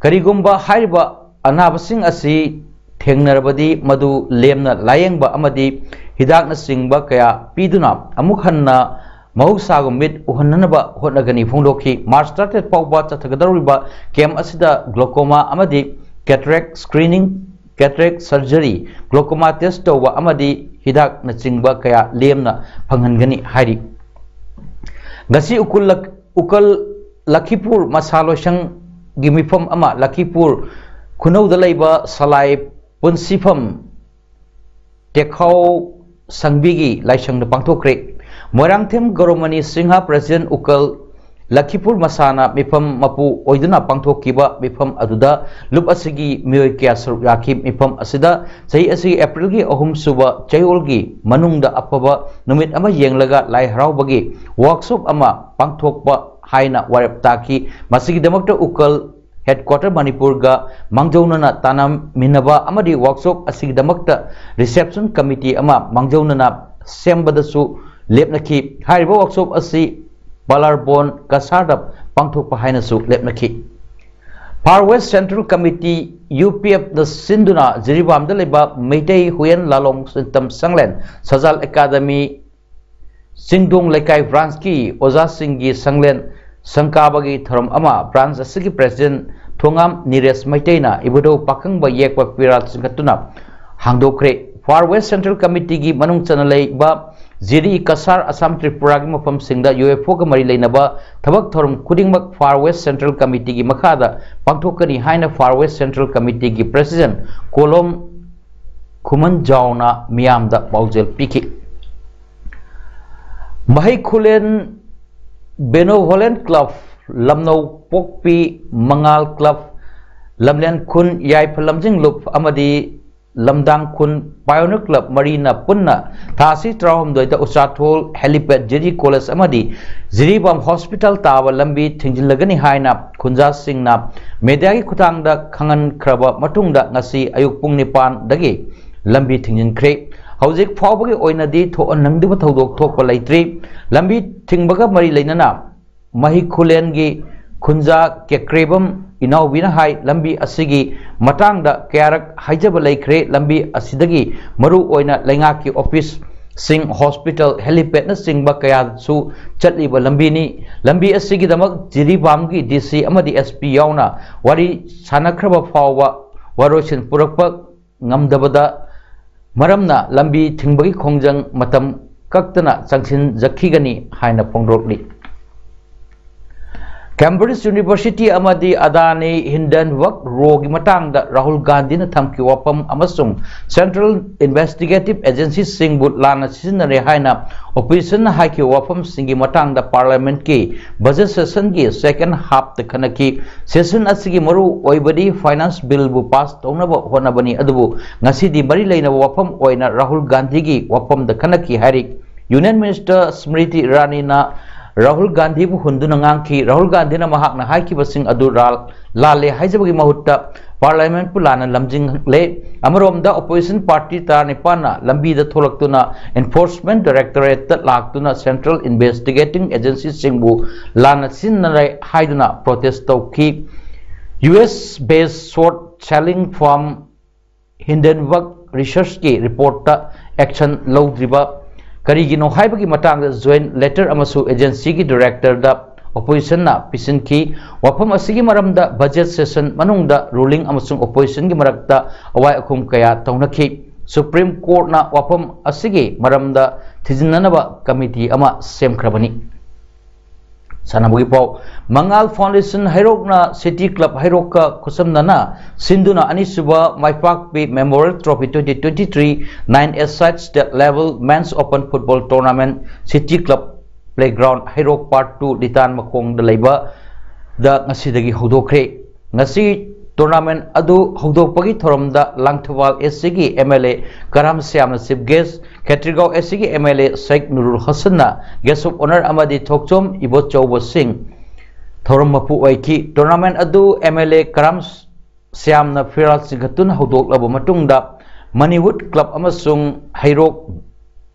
ꯀꯔꯤꯒꯨꯝꯕ ꯍꯥꯏꯔꯤꯕ ꯑꯅꯥꯕꯁꯤꯡ ꯑꯁꯤ ꯊꯦꯡꯅꯔꯕꯗꯤ, ꯃꯗꯨ ꯂꯦꯝꯅ ꯂꯥꯌꯦꯡꯕ ꯑꯃꯗꯤ ꯍꯤꯗꯥꯛꯅꯆꯤꯡꯕ ꯀꯌꯥ ꯄꯤꯗꯨꯅ ꯑꯃꯨꯛ ꯍꯟꯅ ꯃꯍꯧꯁꯥꯒꯨꯝ ꯃꯤꯠ ꯎꯍꯟꯅꯅꯕ ꯍꯣꯠꯅꯒꯅꯤ ꯐꯣꯡꯗꯣꯛꯈꯤ꯫ March ꯇꯔꯥꯇꯔꯦꯠ ꯐꯥꯎꯕ ꯆꯠꯊꯒꯗꯧꯔꯤꯕ camp ꯑꯁꯤꯗ glaucoma ꯑꯃꯗꯤ cataract screening, cataract surgery, glaucoma test ꯇꯧꯕ ꯑꯃꯗꯤ ꯍꯤꯗꯥꯛꯅꯆꯤꯡꯕ ꯀꯌꯥ ꯂꯦꯝꯅ ꯐꯪꯍꯟꯒꯅꯤ ꯍꯥꯏꯔꯤ꯫ ꯉꯁꯤ ꯎꯀꯨꯜ ꯂꯛ-, ꯎꯀꯜ ꯂꯈꯤꯄꯨꯔ ꯃꯁꯥ ꯂꯣꯏꯁꯪꯒꯤ ꯃꯤꯐꯝ ꯑꯃ ꯂꯈꯤꯄꯨꯔ ꯈꯨꯅꯧꯗ ꯂꯩꯕ ꯁꯂꯥꯏ ꯄꯨꯟꯁꯤꯐꯝ ꯇꯦꯈꯥꯎ ꯁꯪꯕꯤꯒꯤ ꯂꯥꯏꯁꯪꯗ ꯄꯥꯡꯊꯣꯛꯈ꯭ꯔꯦ꯫ ꯃꯣꯏꯔꯥꯡꯊꯦꯝ ꯒꯧꯔꯃꯅꯤ ꯁꯤꯡꯍ, President ꯎꯀꯜ ꯂꯈꯤꯄꯨꯔ ꯃꯁꯥꯅ ꯃꯤꯐꯝ ꯃꯄꯨ ꯑꯣꯏꯗꯨꯅ ꯄꯥꯡꯊꯣꯛꯈꯤꯕ ꯃꯤꯐꯝ ꯑꯗꯨꯗ ꯂꯨꯞ ꯑꯁꯤꯒꯤ ꯃꯤꯑꯣꯏ ꯀꯌꯥ ꯁꯔꯨꯛ ꯌꯥꯈꯤ꯫ ꯃꯤꯐꯝ ꯑꯁꯤꯗ ꯆꯍꯤ ꯑꯁꯤꯒꯤ April ꯒꯤ ꯑꯍꯨꯝ ꯁꯨꯕ ꯆꯌꯣꯜꯒꯤ ꯃꯅꯨꯡꯗ ꯑꯐꯕ ꯅꯨꯃꯤꯠ ꯑꯃ ꯌꯦꯡꯂꯒ ꯂꯥꯏ ꯍꯔꯥꯎꯕꯒꯤ workshop ꯑꯃ ꯄꯥꯡꯊꯣꯛꯄ ꯍꯥꯏꯅ ꯋꯥꯔꯦꯞ ꯇꯥꯈꯤ꯫ ꯃꯁꯤꯒꯤꯗꯃꯛꯇ ꯎꯀꯜ headquarter ꯃꯅꯤꯄꯨꯔꯒ ꯃꯥꯡꯖꯧꯅꯅ ꯇꯥꯟꯅꯃꯤꯟꯅꯕ ꯑꯃꯗꯤ workshop ꯑꯁꯤꯒꯤꯗꯃꯛꯇ reception committee ꯑꯃ ꯃꯥꯡꯖꯧꯅꯅ ꯁꯦꯝꯕꯗꯁꯨ ꯂꯦꯞꯅꯈꯤ꯫ ꯍꯥꯏꯔꯤꯕ workshop ꯑꯁꯤ ꯄꯥꯂꯥꯔꯕꯣꯟ ꯀꯁꯥꯔꯗ ꯄꯥꯡꯊꯣꯛꯄ ꯍꯥꯏꯅꯁꯨ ꯂꯦꯞꯅꯈꯤ꯫ Far West Central Committee, U P F ꯅ ꯁꯤꯟꯗꯨꯅ ꯖꯤꯔꯤꯕꯥꯝꯗ ꯂꯩꯕ ꯃꯩꯇꯩ ꯍꯨꯏꯌꯦꯟ ꯂꯥꯂꯣꯡ ꯁꯤꯟꯇꯝ ꯁꯪꯂꯦꯟ ꯁꯖꯥꯜ ꯑꯦꯀꯥꯗꯃꯤ ꯆꯤꯡꯗꯣꯡ ꯂꯩꯀꯥꯏ branch ꯀꯤ ꯑꯣꯖꯥꯁꯤꯡꯒꯤ ꯁꯪꯂꯦꯟ ꯁꯪꯀꯥꯕꯒꯤ ꯊꯧꯔꯝ ꯑꯃ branch ꯑꯁꯤꯒꯤ President ꯊꯣꯉꯥꯝ ꯅꯤꯔꯦꯁ ꯃꯩꯇꯩꯅ ꯏꯕꯨꯙꯧ ꯄꯥꯈꯪꯕ ꯌꯦꯛꯄ ꯐꯤꯔꯥꯜ ꯆꯤꯡꯈꯠꯇꯨꯅ ꯍꯥꯡꯗꯣꯛꯈ꯭ꯔꯦ꯫ Far West Central Committee ꯒꯤ ꯃꯅꯨꯡ ꯆꯟꯅ ꯂꯩꯕ ꯖꯤꯔꯤ, ꯀꯁꯥꯔ, ꯑꯁꯥꯝ, ꯇ꯭ꯔꯤꯄꯨꯔꯥꯒꯤ ꯃꯐꯝꯁꯤꯡꯗ UFOꯒ ꯃꯔꯤ ꯂꯩꯅꯕ ꯊꯕꯛ ꯊꯧꯔꯝ ꯈꯨꯗꯤꯡꯃꯛ Far West Central Committeeꯒꯤ ꯃꯈꯥꯗ ꯄꯥꯡꯊꯣꯛꯀꯅꯤ ꯍꯥꯏꯅ Far West Central Committeeꯒꯤ President ꯀꯣꯂꯣꯝ ꯈꯨꯃꯟꯖꯥꯎꯅ ꯃꯤꯌꯥꯝꯗ ꯄꯥꯎꯖꯦꯜ ꯄꯤꯈꯤ꯫ ꯃꯍꯩ ꯈꯨꯂꯦꯟ Benevolent Club, ꯂꯝꯅꯧ ꯄꯣꯛꯄꯤ ꯃꯉꯥꯜ Club, ꯂꯝꯂꯦꯟ ꯈꯨꯟ ꯌꯥꯏꯐ ꯂꯝꯖꯤꯡ ꯂꯨꯞ ꯑꯃꯗꯤ ꯂꯝꯗꯥꯡ ꯈꯨꯟ Pioneer Club ꯃꯔꯤꯅ ꯄꯨꯟꯅ ꯊꯥ ꯑꯁꯤ ꯇꯔꯥꯍꯨꯝꯗꯣꯏꯗ ꯎꯆꯥꯊꯣꯜ helipad, ꯖꯤꯔꯤ college ꯑꯃꯗꯤ ꯖꯤꯔꯤꯕꯥꯝ hospital ꯇꯥꯕ ꯂꯝꯕꯤ ꯊꯤꯡꯖꯤꯜꯂꯒꯅꯤ ꯍꯥꯏꯅ ꯈꯨꯟꯖꯥꯁꯤꯡꯅ mediaꯒꯤ ꯈꯨꯠꯊꯥꯡꯗ ꯈꯪꯍꯟꯈ꯭ꯔꯕ ꯃꯇꯨꯡꯗ ꯉꯁꯤ ꯑꯌꯨꯛ ꯄꯨꯡ ꯅꯤꯄꯥꯟꯗꯒꯤ ꯂꯝꯕꯤ ꯊꯤꯡꯖꯤꯟꯈ꯭ꯔꯦ꯫ ꯍꯧꯖꯤꯛ ꯐꯥꯎꯕꯒꯤ ꯑꯣꯏꯅꯗꯤ ꯊꯣꯛꯍꯟꯅꯤꯡꯗꯕ ꯊꯧꯗꯣꯛ ꯊꯣꯛꯄ ꯂꯩꯇ꯭ꯔꯤ꯫ ꯂꯝꯕꯤ ꯊꯤꯡꯕꯒ ꯃꯔꯤ ꯂꯩꯅꯅ ꯃꯍꯩ ꯈꯨꯂꯦꯟꯒꯤ ꯈꯨꯟꯖꯥ ꯀꯦꯀ꯭ꯔꯦꯕꯝ ꯏꯅꯥꯎꯕꯤꯅ ꯍꯥꯏ, ꯂꯝꯕꯤ ꯑꯁꯤꯒꯤ ꯃꯇꯥꯡꯗ ꯀꯌꯥꯔꯛ ꯍꯥꯏꯖꯕ ꯂꯩꯈ꯭ꯔꯦ꯫ ꯂꯝꯕꯤ ꯑꯁꯤꯗꯒꯤ ꯃꯔꯨ ꯑꯣꯏꯅ ꯂꯩꯉꯥꯛꯀꯤ officeꯁꯤꯡ, hospital, helipadꯅꯆꯤꯡꯕ ꯀꯌꯥꯁꯨ ꯆꯠꯂꯤꯕ ꯂꯝꯕꯤꯅꯤ꯫ ꯂꯝꯕꯤ ꯑꯁꯤꯒꯤꯗꯃꯛ ꯖꯤꯔꯤꯕꯥꯝꯒꯤ DC ꯑꯃꯗꯤ SP ꯌꯥꯎꯅ ꯋꯥꯔꯤ ꯁꯥꯟꯅꯈ꯭ꯔꯕ ꯐꯥꯎꯕ ꯋꯥꯔꯣꯏꯁꯤꯟ ꯄꯨꯔꯛꯄ ꯉꯝꯗꯕꯗ ꯃꯔꯝꯅ ꯂꯝꯕꯤ ꯊꯤꯡꯕꯒꯤ ꯈꯣꯡꯖꯪ ꯃꯇꯝ ꯀꯛꯇꯅ ꯆꯪꯁꯤꯟꯖꯈꯤꯒꯅꯤ ꯍꯥꯏꯅ ꯐꯣꯡꯗꯣꯛꯂꯤ꯫ Cambridge University ꯑꯃꯗꯤ ꯑꯗꯥꯅꯤ ꯍꯤꯟꯗꯟꯕꯔꯒ ꯔꯣꯒꯤ ꯃꯇꯥꯡꯗ ꯔꯥꯍꯨꯜ ꯒꯥꯟꯙꯤꯅ ꯊꯝꯈꯤꯕ ꯋꯥꯐꯝ ꯑꯃꯁꯨꯡ Central Investigative Agencyꯁꯤꯡꯕꯨ ꯂꯥꯟꯅ ꯁꯤꯖꯤꯟꯅꯔꯦ ꯍꯥꯏꯅ oppositionꯅ ꯍꯥꯏꯈꯤꯕ ꯋꯥꯐꯝꯁꯤꯡꯒꯤ ꯃꯇꯥꯡꯗ Parliamentꯀꯤ budget sessionꯒꯤ second halfꯇ ꯈꯟꯅꯈꯤ꯫ Session ꯑꯁꯤꯒꯤ ꯃꯔꯨ ꯑꯣꯏꯕꯗꯤ finance billꯕꯨ pass ꯇꯧꯅꯕ ꯍꯣꯠꯅꯕꯅꯤ, ꯑꯗꯨꯕꯨ ꯉꯁꯤꯗꯤ ꯃꯔꯤ ꯂꯩꯅꯕ ꯋꯥꯐꯝ ꯑꯣꯏꯅ ꯔꯥꯍꯨꯜ ꯒꯥꯟꯙꯤꯒꯤ ꯋꯥꯐꯝꯗ ꯈꯟꯅꯈꯤ ꯍꯥꯏꯔꯤ꯫ Union Minister ꯁ꯭ꯃ꯭ꯔꯤꯇꯤ ꯏꯔꯥꯅꯤꯅ ꯔꯥꯍꯨꯜ ꯒꯥꯟꯙꯤꯕꯨ ꯍꯨꯟꯗꯨꯅ ꯉꯥꯡꯈꯤ꯫ ꯔꯥꯍꯨꯜ ꯒꯥꯟꯙꯤꯅ ꯃꯍꯥꯛꯅ ꯍꯥꯏꯈꯤꯕꯁꯤꯡ ꯑꯗꯨ ꯔꯥꯜ-, ꯂꯥꯜꯂꯦ ꯍꯥꯏꯖꯕꯒꯤ ꯃꯍꯨꯠꯇ Parliamentꯄꯨ ꯂꯥꯟꯅ ꯂꯝꯖꯤꯡꯂꯦ꯫ ꯑꯃꯔꯣꯝꯗ opposition party ꯇꯔꯥꯅꯤꯄꯥꯟꯅ ꯂꯝꯕꯤꯗ ꯊꯣꯛꯂꯛꯇꯨꯅ Enforcement Directorateꯇ ꯂꯥꯛꯇꯨꯅ Central Investigating Agencyꯁꯤꯡꯕꯨ ꯂꯥꯟꯅ ꯁꯤꯖꯤꯟꯅꯔꯦ ꯍꯥꯏꯗꯨꯅ protest ꯇꯧꯈꯤ꯫ US based short selling firm Hindenburg Researchꯀꯤ reportꯇ action ꯂꯧꯗ꯭ꯔꯤꯕ ꯀꯔꯤꯒꯤꯅꯣ ꯍꯥꯏꯕꯒꯤ ꯃꯇꯥꯡꯗ joint letter ꯑꯃꯁꯨ agencyꯒꯤ directorꯗ oppositionꯅ ꯄꯤꯁꯤꯟꯈꯤ꯫ ꯋꯥꯐꯝ ꯑꯁꯤꯒꯤ ꯃꯔꯝꯗ budget session ꯃꯅꯨꯡꯗ ruling ꯑꯃꯁꯨꯡ oppositionꯒꯤ ꯃꯔꯛꯇ ꯑꯋꯥꯏ ꯑꯈꯨꯝ ꯀꯌꯥ ꯇꯧꯅꯈꯤ꯫ ꯁꯨꯄ꯭ꯔꯤꯝ ꯀꯣꯔꯠꯅ ꯋꯥꯐꯝ ꯑꯁꯤꯒꯤ ꯃꯔꯝꯗ ꯊꯤꯖꯤꯟꯅꯅꯕ ꯀꯃꯤꯇꯤ ꯑꯃ ꯁꯦꯝꯈ꯭ꯔꯕꯅꯤ꯫ ꯁꯥꯟꯅꯕꯒꯤ ꯄꯥꯎ꯫ ꯃꯉꯥꯜ ꯐꯥꯎꯟꯗꯦꯁꯟ ꯍꯩꯔꯣꯛꯅ ꯁꯤꯇꯤ ꯀ꯭ꯂꯕ ꯍꯩꯔꯣꯛꯀ ꯈꯨꯠꯁꯝꯅꯅ ꯁꯤꯟꯗꯨꯅ ꯑꯅꯤꯁꯨꯕ ꯃꯥꯏꯄꯥꯛꯄꯤ Memorial Trophy twenty twenty-three nine A-side state level men's open football tournament city club playground ꯍꯩꯔꯣꯛ part two ꯂꯤꯇꯥꯟ ꯃꯈꯣꯡꯗ ꯂꯩꯕ ꯗ ꯉꯁꯤꯗꯒꯤ ꯍꯧꯗꯣꯛꯈ꯭ꯔꯦ꯫ ꯉꯁꯤ tournament ꯑꯗꯨ ꯍꯧꯗꯣꯛꯄꯒꯤ ꯊꯧꯔꯝꯗ Langthabal ꯑꯦꯁꯤꯒꯤ MLA Karam ꯁ꯭ꯌꯥꯝꯅ chief guest, Khetrigao ꯑꯦꯁꯤꯒꯤ MLA Sheikh ꯅꯨꯔꯨꯜ ꯍꯁꯟꯅ guest of honour ꯑꯃꯗꯤ ꯊꯣꯛꯆꯣꯝ ꯏꯕꯣꯆꯧꯕ ꯁꯤꯡ ꯊꯧꯔꯝ ꯃꯄꯨ ꯑꯣꯏꯈꯤ꯫ Tournament ꯑꯗꯨ MLA ꯀꯔꯥꯝ ꯁ꯭ꯌꯥꯝꯅ ꯐꯤꯔꯥꯜ ꯆꯤꯡꯈꯠꯇꯨꯅ ꯍꯧꯗꯣꯛꯂꯕ ꯃꯇꯨꯡꯗ ꯃꯅꯤꯋꯨꯗ ꯀ꯭ꯂꯕ ꯑꯃꯁꯨꯡ ꯍꯩꯔꯣꯛ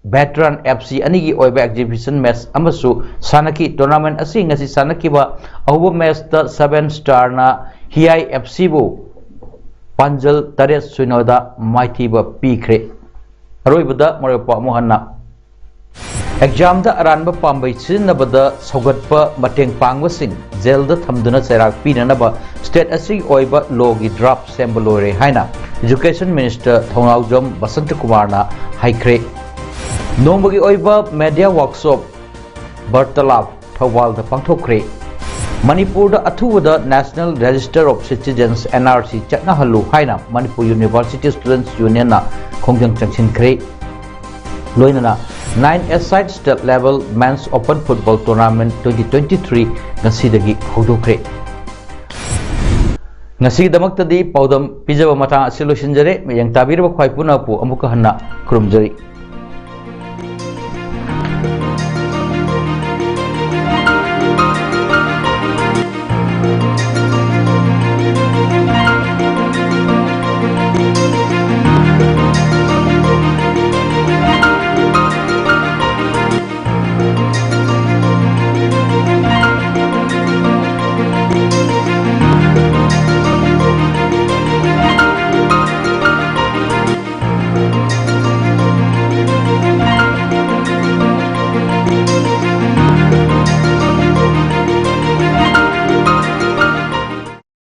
ꯚꯦꯇꯔꯥꯟ FC ꯑꯅꯤꯒꯤ ꯑꯣꯏꯕ exhibition match ꯑꯃꯁꯨ ꯁꯥꯟꯅꯈꯤ꯫ Tournament ꯑꯁꯤ ꯉꯁꯤ ꯁꯥꯟꯅꯈꯤꯕ ꯑꯍꯧꯕ matchꯇ Seven Starꯅ ꯍꯤꯌꯥꯏ FCꯕꯨ ꯄꯥꯟꯖꯜ ꯇꯔꯦꯠ ꯁꯤꯅꯣꯗ ꯃꯥꯏꯊꯤꯕ ꯄꯤꯈ꯭ꯔꯦ꯫ ꯑꯔꯣꯏꯕꯗ ꯃꯔꯨꯞ ꯑꯃꯨꯛ ꯍꯟꯅ examꯗ ꯑꯔꯥꯟꯕ ꯄꯥꯝꯕꯩ ꯁꯤꯖꯤꯟꯅꯕꯗ ꯁꯧꯒꯠꯄ ꯃꯇꯦꯡ ꯄꯥꯡꯕꯁꯤꯡ ꯖꯦꯜꯗ ꯊꯝꯗꯨꯅ ꯆꯩꯔꯥꯛ ꯄꯤꯅꯅꯕ state ꯑꯁꯤꯒꯤ ꯑꯣꯏꯕ lawꯒꯤ draft ꯁꯦꯝꯕ ꯂꯣꯏꯔꯦ ꯍꯥꯏꯅ Education Minister ꯊꯧꯅꯥꯎꯖꯝ ꯕꯁꯟꯇꯀꯨꯃꯥꯔꯅ ꯍꯥꯏꯈ꯭ꯔꯦ꯫ ꯅꯣꯡꯃꯒꯤ ꯑꯣꯏꯕ media workshop ꯕꯔꯇꯂꯥꯞ ꯊꯧꯕꯥꯜꯗ ꯄꯥꯡꯊꯣꯛꯈ꯭ꯔꯦ꯫ ꯃꯅꯤꯄꯨꯔꯗ ꯑꯊꯨꯕꯗ National Register of Citizens, NRC, ꯆꯠꯅꯍꯜꯂꯨ ꯍꯥꯏꯅ ꯃꯅꯤꯄꯨꯔ University Students Unionꯅ ꯈꯣꯡꯖꯪ ꯆꯪꯁꯤꯟꯈ꯭ꯔꯦ꯫ ꯂꯣꯏꯅꯅ nine A-side state level men's open football tournament twenty twenty-three ꯉꯁꯤꯗꯒꯤ ꯍꯧꯗꯣꯛꯈ꯭ꯔꯦ꯫ ꯉꯁꯤꯒꯤꯗꯃꯛꯇꯗꯤ ꯄꯥꯎꯗꯝ ꯄꯤꯖꯕ ꯃꯇꯥꯡ ꯑꯁꯤ ꯂꯣꯏꯁꯤꯟꯖꯔꯦ꯫ ꯃꯤꯠꯌꯦꯡ ꯇꯥꯕꯤꯔꯕ ꯈ꯭ꯋꯥꯏ ꯄꯨꯝꯅꯃꯛꯄꯨ ꯑꯃꯨꯛꯀ ꯍꯟꯅ ꯈꯨꯔꯨꯝꯖꯔꯤ꯫